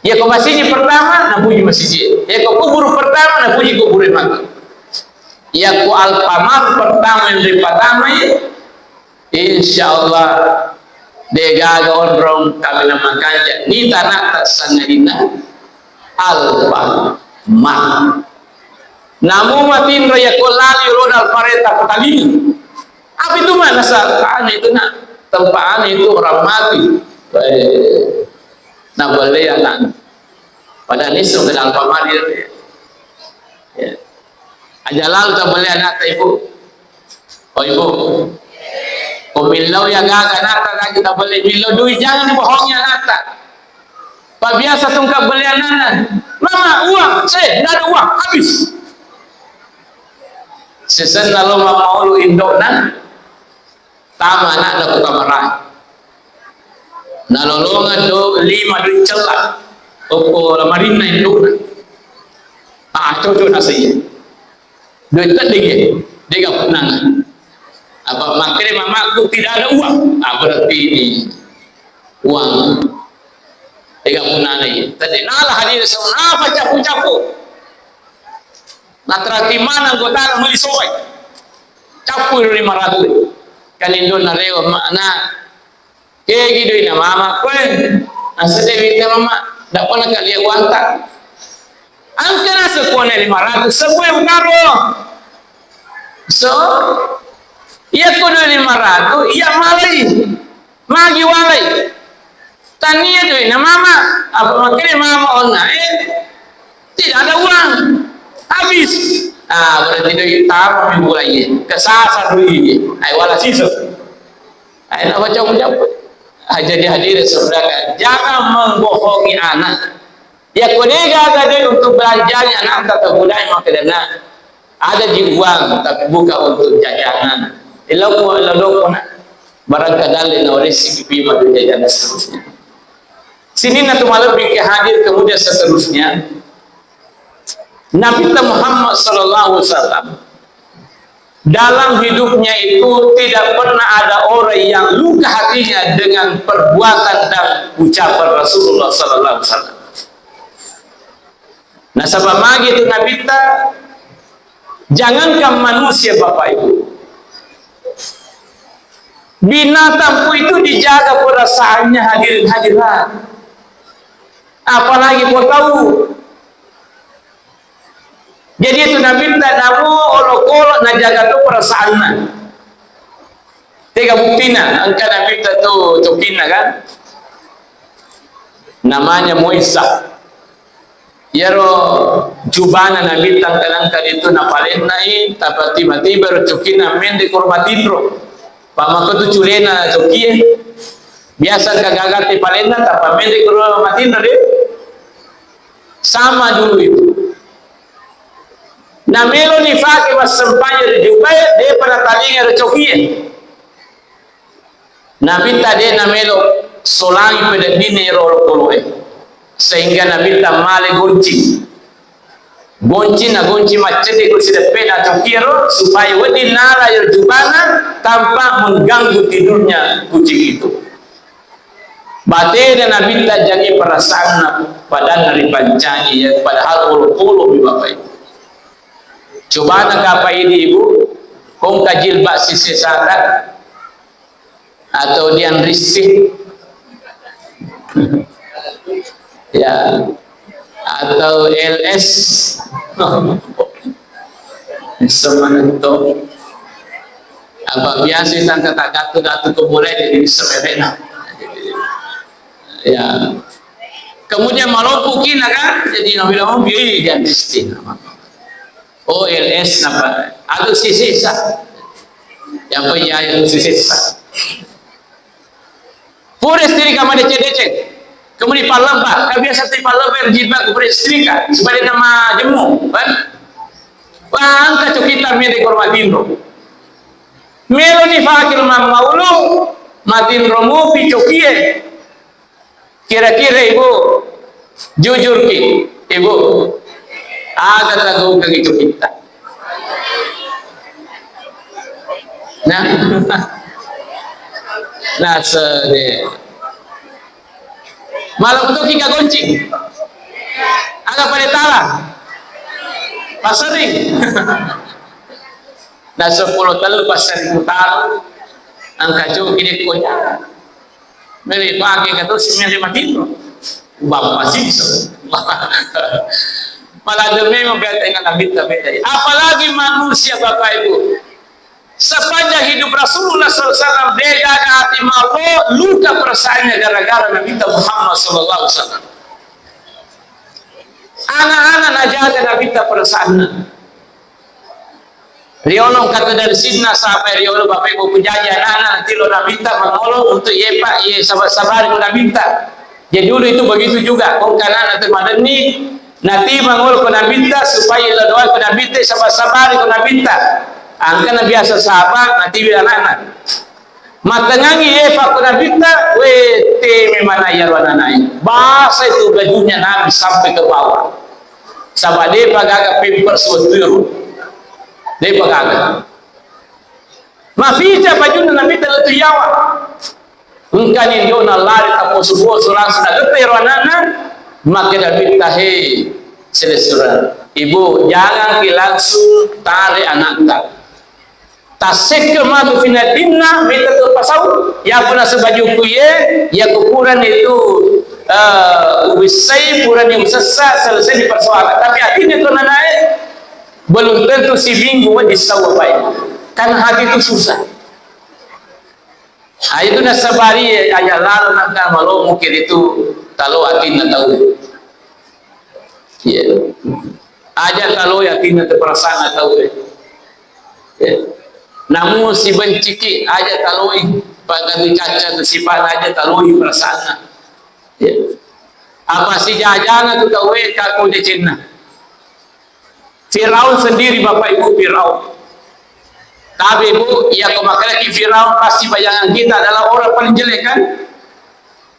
Ya ke masjid pertama, napuji masjid. Ya ke kubur pertama, napuji kubur matu. Yakko Alfamart pertama yang ripatamai, insya Allah degaga onrong kami namakanca nita anakta sangadinna Alfamart. Namu matinro yakko lali roda Alfareta kutalinga. Apa itu mana sa-, anu itu nak, tempat anu itu orang mati. Eh, nah boleh anak. Pada nisu ke Alfamart itu. Ya. Aja lalu tak boleh anakta, Ibu. Oh, Ibu. Ko millau ya gaga anakta, lagi tak boleh millau duit, jangan dibohongi anakta. Pak biasa tungka beli anakna. Mama, uang, saya tidak ada uang, habis. Sesenna lo mama ulu indokna. Tama anakna ku kamarae. Nalolongeng do lima duit cella. Okko lamarinna indokna. Ah, cocok nasi. Duit tedde ge, dega punana. Apa makkeda mamaku tidak ada uang? Ah, berarti ini uang. Dega punana ye. Tedde nala hadir semua apa capu-capu. Nateraki mana anggota meli sobai. Capu lima ratus. Kan indona rewa makna. Kegi duina mama koe. Naseng de duina mama, dappa nakalia uangta. Engka naseng kuane lima ratus, sebue utaro. So, iya ko dui lima ratus, iya malai. Magi walai. Tania duina mama, apa makkeda mama onna, eh, tidak ada uang. Habis. Ah, berarti dui tama mi mulai. Kesasa dui. Ai wala siseng. Aina baca ucap. Ah, jadi hadirin saudara, jangan membohongi anak. Ya, ko degaga duit untuk belanjanya anak atau budaya maka dana. Ada di uang, tapi bukan untuk jajanan. Iloko, iloko nak. Barangkali na oleh si pipi madu jajanan seterusnya. Sini na tu malebbi ke hadir kemudian seterusnya. Nabi Muhammad sallallahu alaihi wasallam dalam hidupnya itu tidak pernah ada orang yang luka hatinya dengan perbuatan dan ucapan Rasulullah sallallahu alaihi wasallam. Nasaba magi itu Nabitta, jangankan manusia Bapak Ibu, binatang pun itu dijaga perasaannya hadirin hadirat. Apalagi ko tau. Jadi itu Nabitta namo olokolo najaga tu perasaanna. Tega buktina, engka Nabitta tu cokinna kan. Namanya Moisa. Iyaro jubana Nabitta engka-engka itu napalennai, tapi tiba-tiba ro cokinna mende korma tinro. Pamako tu culena cokie. Biasa engka gaga te palenna, tappa menre ko ro matinro de. Sama dulu itu. Namelo nifake massempajang ri jubae, depa natalinga ro cokie. Nabitta de namelo solangi pededdinna ero olokoloe, sehingga Nabitta male gonci. Gonci na gonci maccedde ko sideppena cokiero, supaya wedding nala ero jubana tanpa mengganggu tidurnya kucing itu. Batena Nabitta jaji perasaanna, padanna ripancangi, ya, padahal olokolo mi Bapak Ibu. Cobana kapa idi, Ibu, kongka jilbab sisesata atau dianrisi, ya, atau L S. Semanto. Apa biasa tangka tak gatu-gatu ke mulai jadi sebenarnya. Ya. Kemudian maloppo kina kan, jadi nabi-nabi, "Ih, dia miskin." Oh, L S napa? Atau sisisa. Yang apa ya, yang sisisa. Pura setrika madeceng-deceng. Kemudian palebba, kan biasa ti palebba yang jilbab pura setrika, supaya nama jemu, kan? Wah, engka cokita mede korma tinro. Melo ni fakir mammaulu, matinro mupi cokie. Kira-kira Ibu, jujur ki, Ibu, aga tagaukengngi cokitta? Nah, nah, sede. Malam tu ki kagonci. Aga pada tala. Pasering. Na seppulo tellu passerri mutaro, engka coki dekko ja. Mele pake ka tosi mele matinro. Bappa siksa. Maladde memang bete na nabitta beda. Apalagi manusia, Bapak Ibu. Sepanjang hidup Rasulullah sallallahu alaihi wasallam, de gaga ati malo luka perasaannya gara-gara Nabitta Muhammad sallallahu alaihi wasallam. Anak-anak najaga Nabitta perasaanna. Riolo engka tedeng sinna, sahabat riolo, Bapak Ibu, pujaji anak-anak, nanti lo Nabitta mangolo untuk yepa, ye sabar-sabar ko Nabitta. Jadi dulu itu begitu juga, ko engka anak-anak temadenni, nanti mangolo ko Nabitta, supaya lo doa ko Nabitta, sabar-sabar ko Nabitta. Angka na biasa sahabat, nanti bila anak-anak. Mattengangi yepa ko Nabitta, we, teme mana iyaro ananae. Basai tu bajunya Nabi sampai ke bawah. Saba depa gaga pampers wettu ero. Depa gaga. Mafica bajunna Nabitta lettu yawa. Engkani jona lari taposu-posu langsung nagette ero anana. Makkeda Nabitta, "Hei, silessureng. Ibu, jangan ki langsung tarik anakta." Tassekke matu finaddinna, mita tu pasau, yapo naseng bajuku ye, yaku purani tu, eh, ubissai, purani usessa, selesai di persoalan. Tapi atinna tu nanae, belum tentu siminggu we dissau, Bapak Ibu. Karena hati itu susah. Ah, itu nasabari, aja lalo nangka malomo kiri tu, talo atinna tau. Iya. Aja taloi atinna tu perasaanna tau e. Ya. Namun sibenciki aja taloi, pagari caca tu sifat aja taloi perasaanna. Ya. Apa sijajana tu tau e kako decenna. Firaun sendiri, Bapak Ibu, Firaun. Tapi Ibu, iya ko makkeda ki Firaun, pasti bayangan kita adalah orang paling jelek, kan?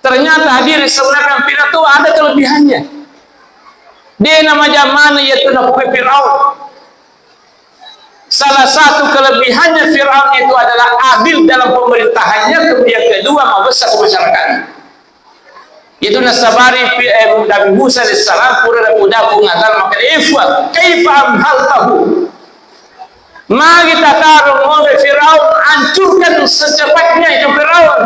Ternyata hadirin saudara, Firaun itu ada kelebihannya. Dia nama zaman yaitu napukai Firaun. Salah satu kelebihannya Firaun itu adalah adil dalam pemerintahannya, kemudian kedua mabessa ke masyarakatnya. Itu nasabari pi-, eh, Nabi Musa alaihissalam pura napuda Puang Allah Ta'ala makkeda, "If'al kaifa amhaltahu." Magi tataro monro Firaun, hancurkan secepatnya itu Firaun.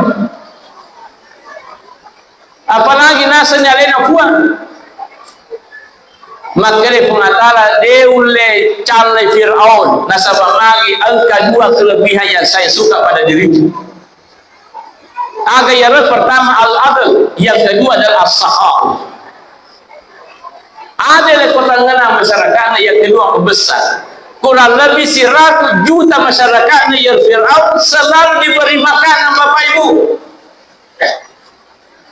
Apalagi naseng alena Puang. Makkeda Puang Allah Ta'ala, de ulle callai Firaun, nasaba magi engka dua kelebihan yang saya suka pada dirinya. Aga iyaro? Pertama al-adl, yang kedua adalah as-sakha. Adil ko tengngana masyarakatna, yang kedua pembesar. Kurang lebih seratus juta masyarakatna ya Firaun selalu diberi makanan, Bapak Ibu.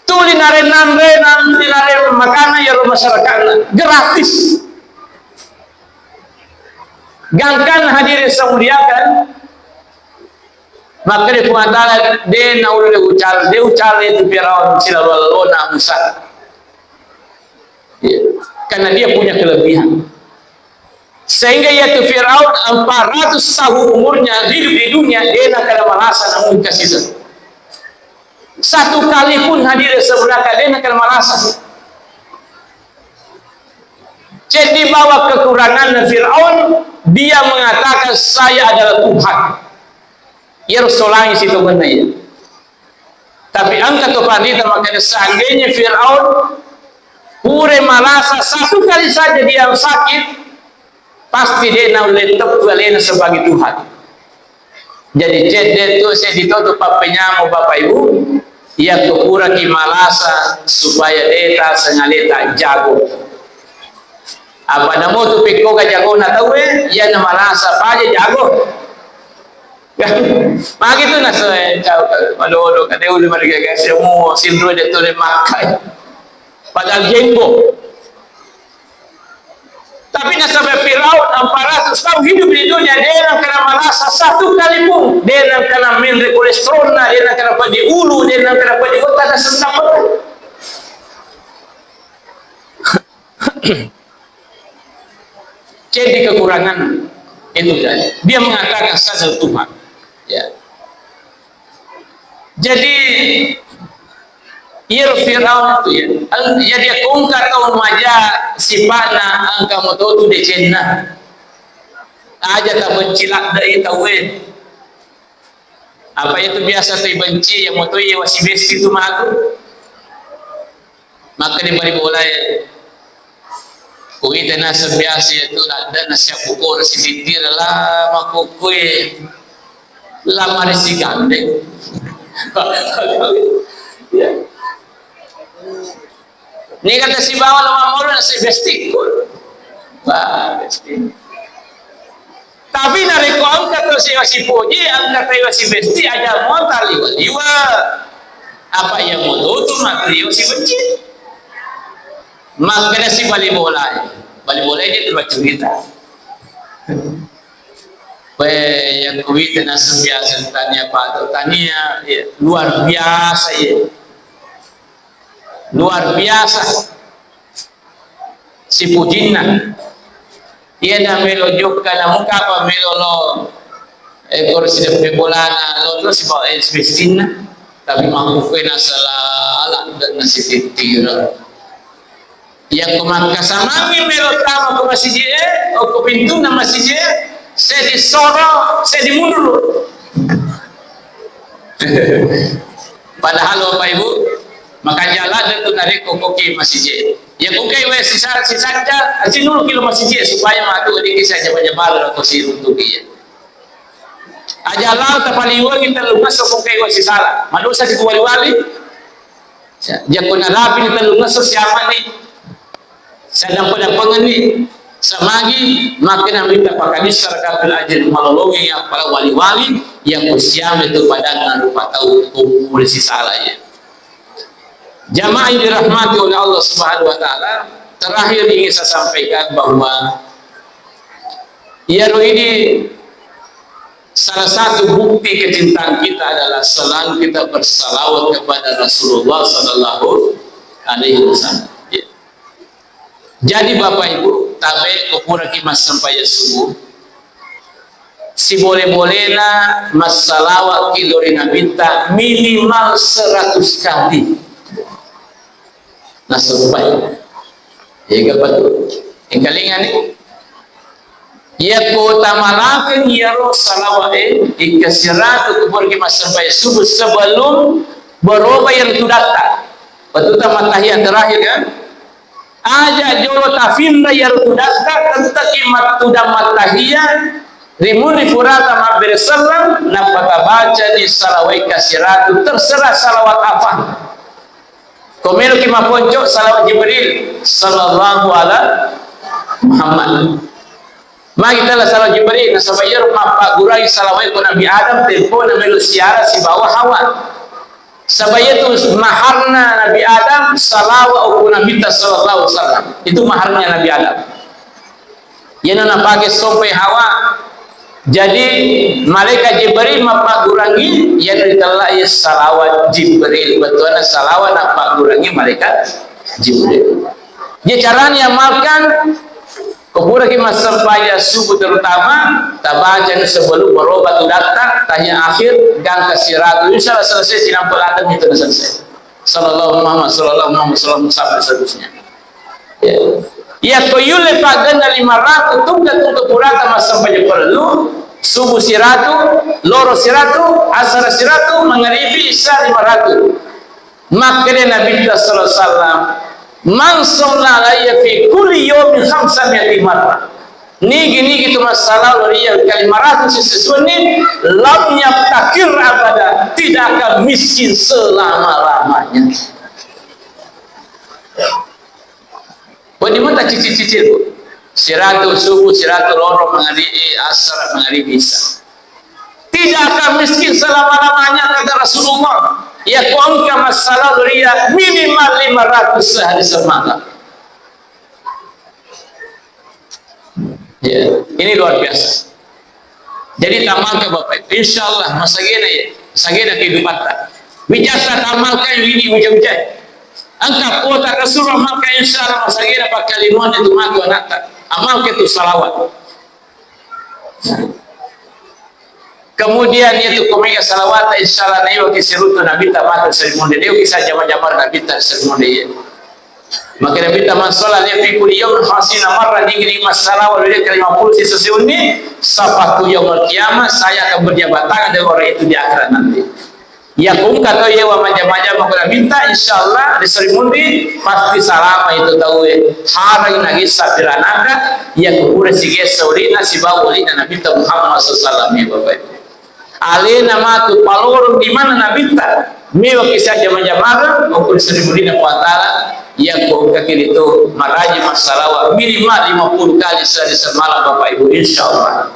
Tuli nareng nanre, tuli nareng makanna iyaro masyarakatna. Gratis. Gangkanna hadirin saya muliakan, makkeda Puang Ta'ala, de naulle ucal-, de ucalai tu Firaun silalo-lalona Musa. Ya. Karena dia punya kelebihan. Sehingga yaitu Firaun empat ratus tahun umurnya hidup di dunia, de nakkeda malasa namun kasih. Satu kali pun hadirin saya muliakan, de nakkeda malasa. Jadi bahwa kekurangannya Firaun, dia mengatakan, "Saya adalah Tuhan." Iyaro solangi sitongenna iya. Tapi engka to panrita makkeda, seandainya Firaun pura malasa satu kali saja dia sakit, pasti de naulle teppu alena sebagai Tuhan. Jadi cedde tu seddi to tu pappenyamo Bapak Ibu, iya ko puraki malasa supaya de taseng aleta jago. Apa namo tu pekkoga jagona tauwe, iyana malasa paja jago. Magi tu nasoe, eh, cau, malolo, kade ulu marga semua, sinrue de tole makkai. Padahal jenggo. Tapi nasaba Firaun empat ratus tahun hidup di dunia, de nakkeda malasa satu kali pun, de nakkeda menre kolesterolna, de nakkeda peddi ulu, de nakkeda peddi otak, naseng pernah. Jadi kekurangan itu tadi. Dia mengatakan saya adalah Tuhan. Ya. Jadi, iyaro Firaun tu ya, al-, jadi ko engka tau maja sipa'na engka moto tu decenna. Aja tabenci ladde'i tauwe. Apa itu biasa tu ibenci, ya moto iya wasibesti tu matu. Makkeda bali bolae, kuita naseng biasa iya tu ladde'na siappukoro sitittira la makkukkué la marisi gandeng. Ya. Ni kata sibawa la mammoro naseng bestikku. Wah, bestik. Tapi narekko engka to siwa sipoji, engka to siwa sibesti, aja mo taliwa-liwa. Apa iya moto tu matu iya sibenci. Makkeda si bali bolae. Bali bolae dia tu baccurita. Weh, yang kuwita naseng biasa tania pado, tania, ya, luar biasa ya. Luar biasa sipujinna. Iyana melo jokka na muka apa melo lo, eh, koro sideppe bolana lo terus sibawa, eh, sibestinna. Tapi makkukkué nasalala dan nasitittira. Yakko makkasamangngi melo tama ko masiji'é, okko pintunna masiji'é, seddi soro, seddi mundur. Padahal Bapak Ibu, makanja ladde tu narekko koki masijie. Ya koki we sisa-, sisacca, asinulu kilo masijie supaya matu dikki saja jaba-jabala ko siruntuki. Aja lao tapaliwengi tellungesso koki we sisala. Madosa di wali-wali. Ya, jakko narapi ni tellungesso siamani. Sadampe-dampengenni samagi, makkeda mita pakadissa rakatul ajri malolongi appala wali-wali, yakko siame tu padanna rupa tau ko pole sisala iya. Jamaah yang dirahmati oleh Allah Subhanahu wa Ta'ala, terakhir ingin saya sampaikan bahwa iyaro ini salah satu bukti kecintaan kita adalah selalu kita bersalawat kepada Rasulullah Sallallahu Alaihi Wasallam. Ya. Jadi Bapak Ibu, tabe ko puraki massempajang subuh, sibole-bolena massalawat ki ri Nabitta minimal seratus kali. Nasempajang. Ega patu. Engkalingani. Iyako tamalakeng iyaro salawa'e, ikkasiratu ko puraki massempajang subuh sebelum berubah iyaro tudatta. Betul tamat tahiyat terakhir kan? Aja jolo tafinra iyaro tudatta, tetteki mattudang mattahiya, ri munri furata mabbere selleng, nappa tabacani salawat kasiratu, terserah salawat apa. Ko meloki maponco salawat Jibril, sallallahu ala Muhammad. Magi tala salawat Jibril, nasaba iyaro mappaggurai salawat ko Nabi Adam, tempo na melo siara sibawa Hawa. Saba' iyatu maharna Nabi Adam, salawat okko Nabitta sallallahu alaihi wasallam. Itu maharnya Nabi Adam. Iyana napake sompai Hawa. Jadi, malaikat Jibril mappaggurangi, iyana ritellai salawat Jibril. Bettuanna salawat nappaggurangi malaikat Jibril. Jadi caranya amalkan, ko puraki massempajang subuh terutama, tabacani sebelum berubah tudatta, tahiyat akhir, gangka siratu. Insya Allah selesai, tinampa ladang itu selesai. Sallallahu Muhammad, sallallahu Muhammad, sallallahu sampai seterusnya. Ya. Iya ko yulle paggenna lima ratu tungka-tungka purata massempajang parellu, subuh siratu, loro siratu, asar siratu, mangaribi, isya lima ratu. Makkeda Nabitta sallallahu alaihi wasallam, "Man shalla alayya fi kulli yawmin khamsa mi'ati marrah." Nigi-nigi tu massalawa lao ri iyya kali maratu sisisuwenni, lam yaftakir abada, tidak akan miskin selama-lamanya. Wedding mata cicil-cicil, Bu. Siratu subuh, siratu loro, mangaribi, asar, mangaribi, isya. Tidak akan miskin selama-lamanya, kata Rasulullah. Ya, ko engka massalawa lao ri iyya minimal lima ratus sehari semalam. Ya, ini luar biasa. Jadi, tamalkan, Bapak Ibu. Insya Allah, masagena ya, masagena kehidupatta. Wijatta tamalkan ini wija-wija. Engka kuota ke surga, maka insya Allah masagena pakkalimuanna tu matu anatta. Amalkan tu salawat. Kemudian itu ko mega salawat, insya Allah naiwa ki sirutu Nabitta matu seri munde, naiwa ki sajama-jama Nabitta seri munde, ya. Maka Nabitta, "Man shalla alayya fi kulli yawmin khamsina marrah," nigi-nigi massalawa lao ri iyya lima puluh sisisuwenni, "syafa'tuhu yaumal qiyamah," saya akan berjabat tangan dengan orang itu di akhirat nanti. Iya, ko engka tau iya wa majama-jama ko Nabitta, insya Allah, ri seri munde, pasti salama itu tau e. Harang nagessa piranaka, iya ko pura sigessa olina, sibawa olina Nabitta Muhammad sallallahu alaihi wasallam, ya, Bapak Ibu. Alena matu palorong di mana Nabitta, mewaki saja majamara, maupun seri mundena Puang Taala, iya ko engka kiri tu maraji massalawa minimal lima puluh kali sehari semalam, Bapak Ibu, insya Allah.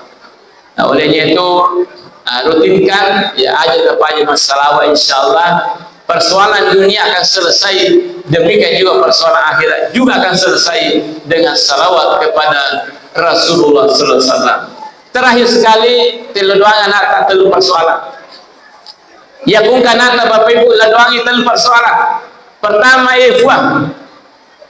Nah, olehnya itu, ah, rutinkan, ya, aja tapaja massalawa, insya Allah persoalan dunia akan selesai, demikian juga persoalan akhirat juga akan selesai dengan salawat kepada Rasulullah sallallahu alaihi wasallam. Terakhir sekali, telo doang anak tak telu persoalan. Ya, kungka anak Bapak Ibu, la doangi telu persoalan. Pertama, eh, Puang,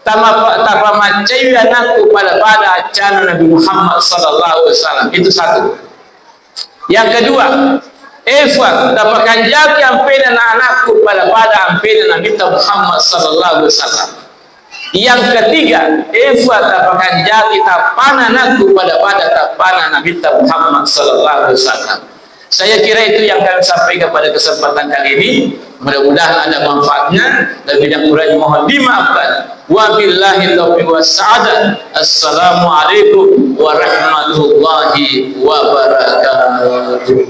tama-, tapamaccaiwi anakku pada-pada accana Nabi Muhammad sallallahu alaihi wasallam. Itu satu. Yang kedua, eh, Puang, tapakanjaki ampena anakku pada-pada ampena Nabitta Muhammad sallallahu alaihi wasallam. Yang ketiga, eh, Puang, tapakanjaki tappana anakku pada-pada tappana Nabitta Muhammad sallallahu alaihi wasallam. Saya kira itu yang kami sampaikan pada kesempatan kali ini. Mudah-mudahan ada manfaatnya. Lebih dan kurangnya mohon dimaafkan. Wabillahi taufiq wassa'adah. Assalamualaikum warahmatullahi wabarakatuh.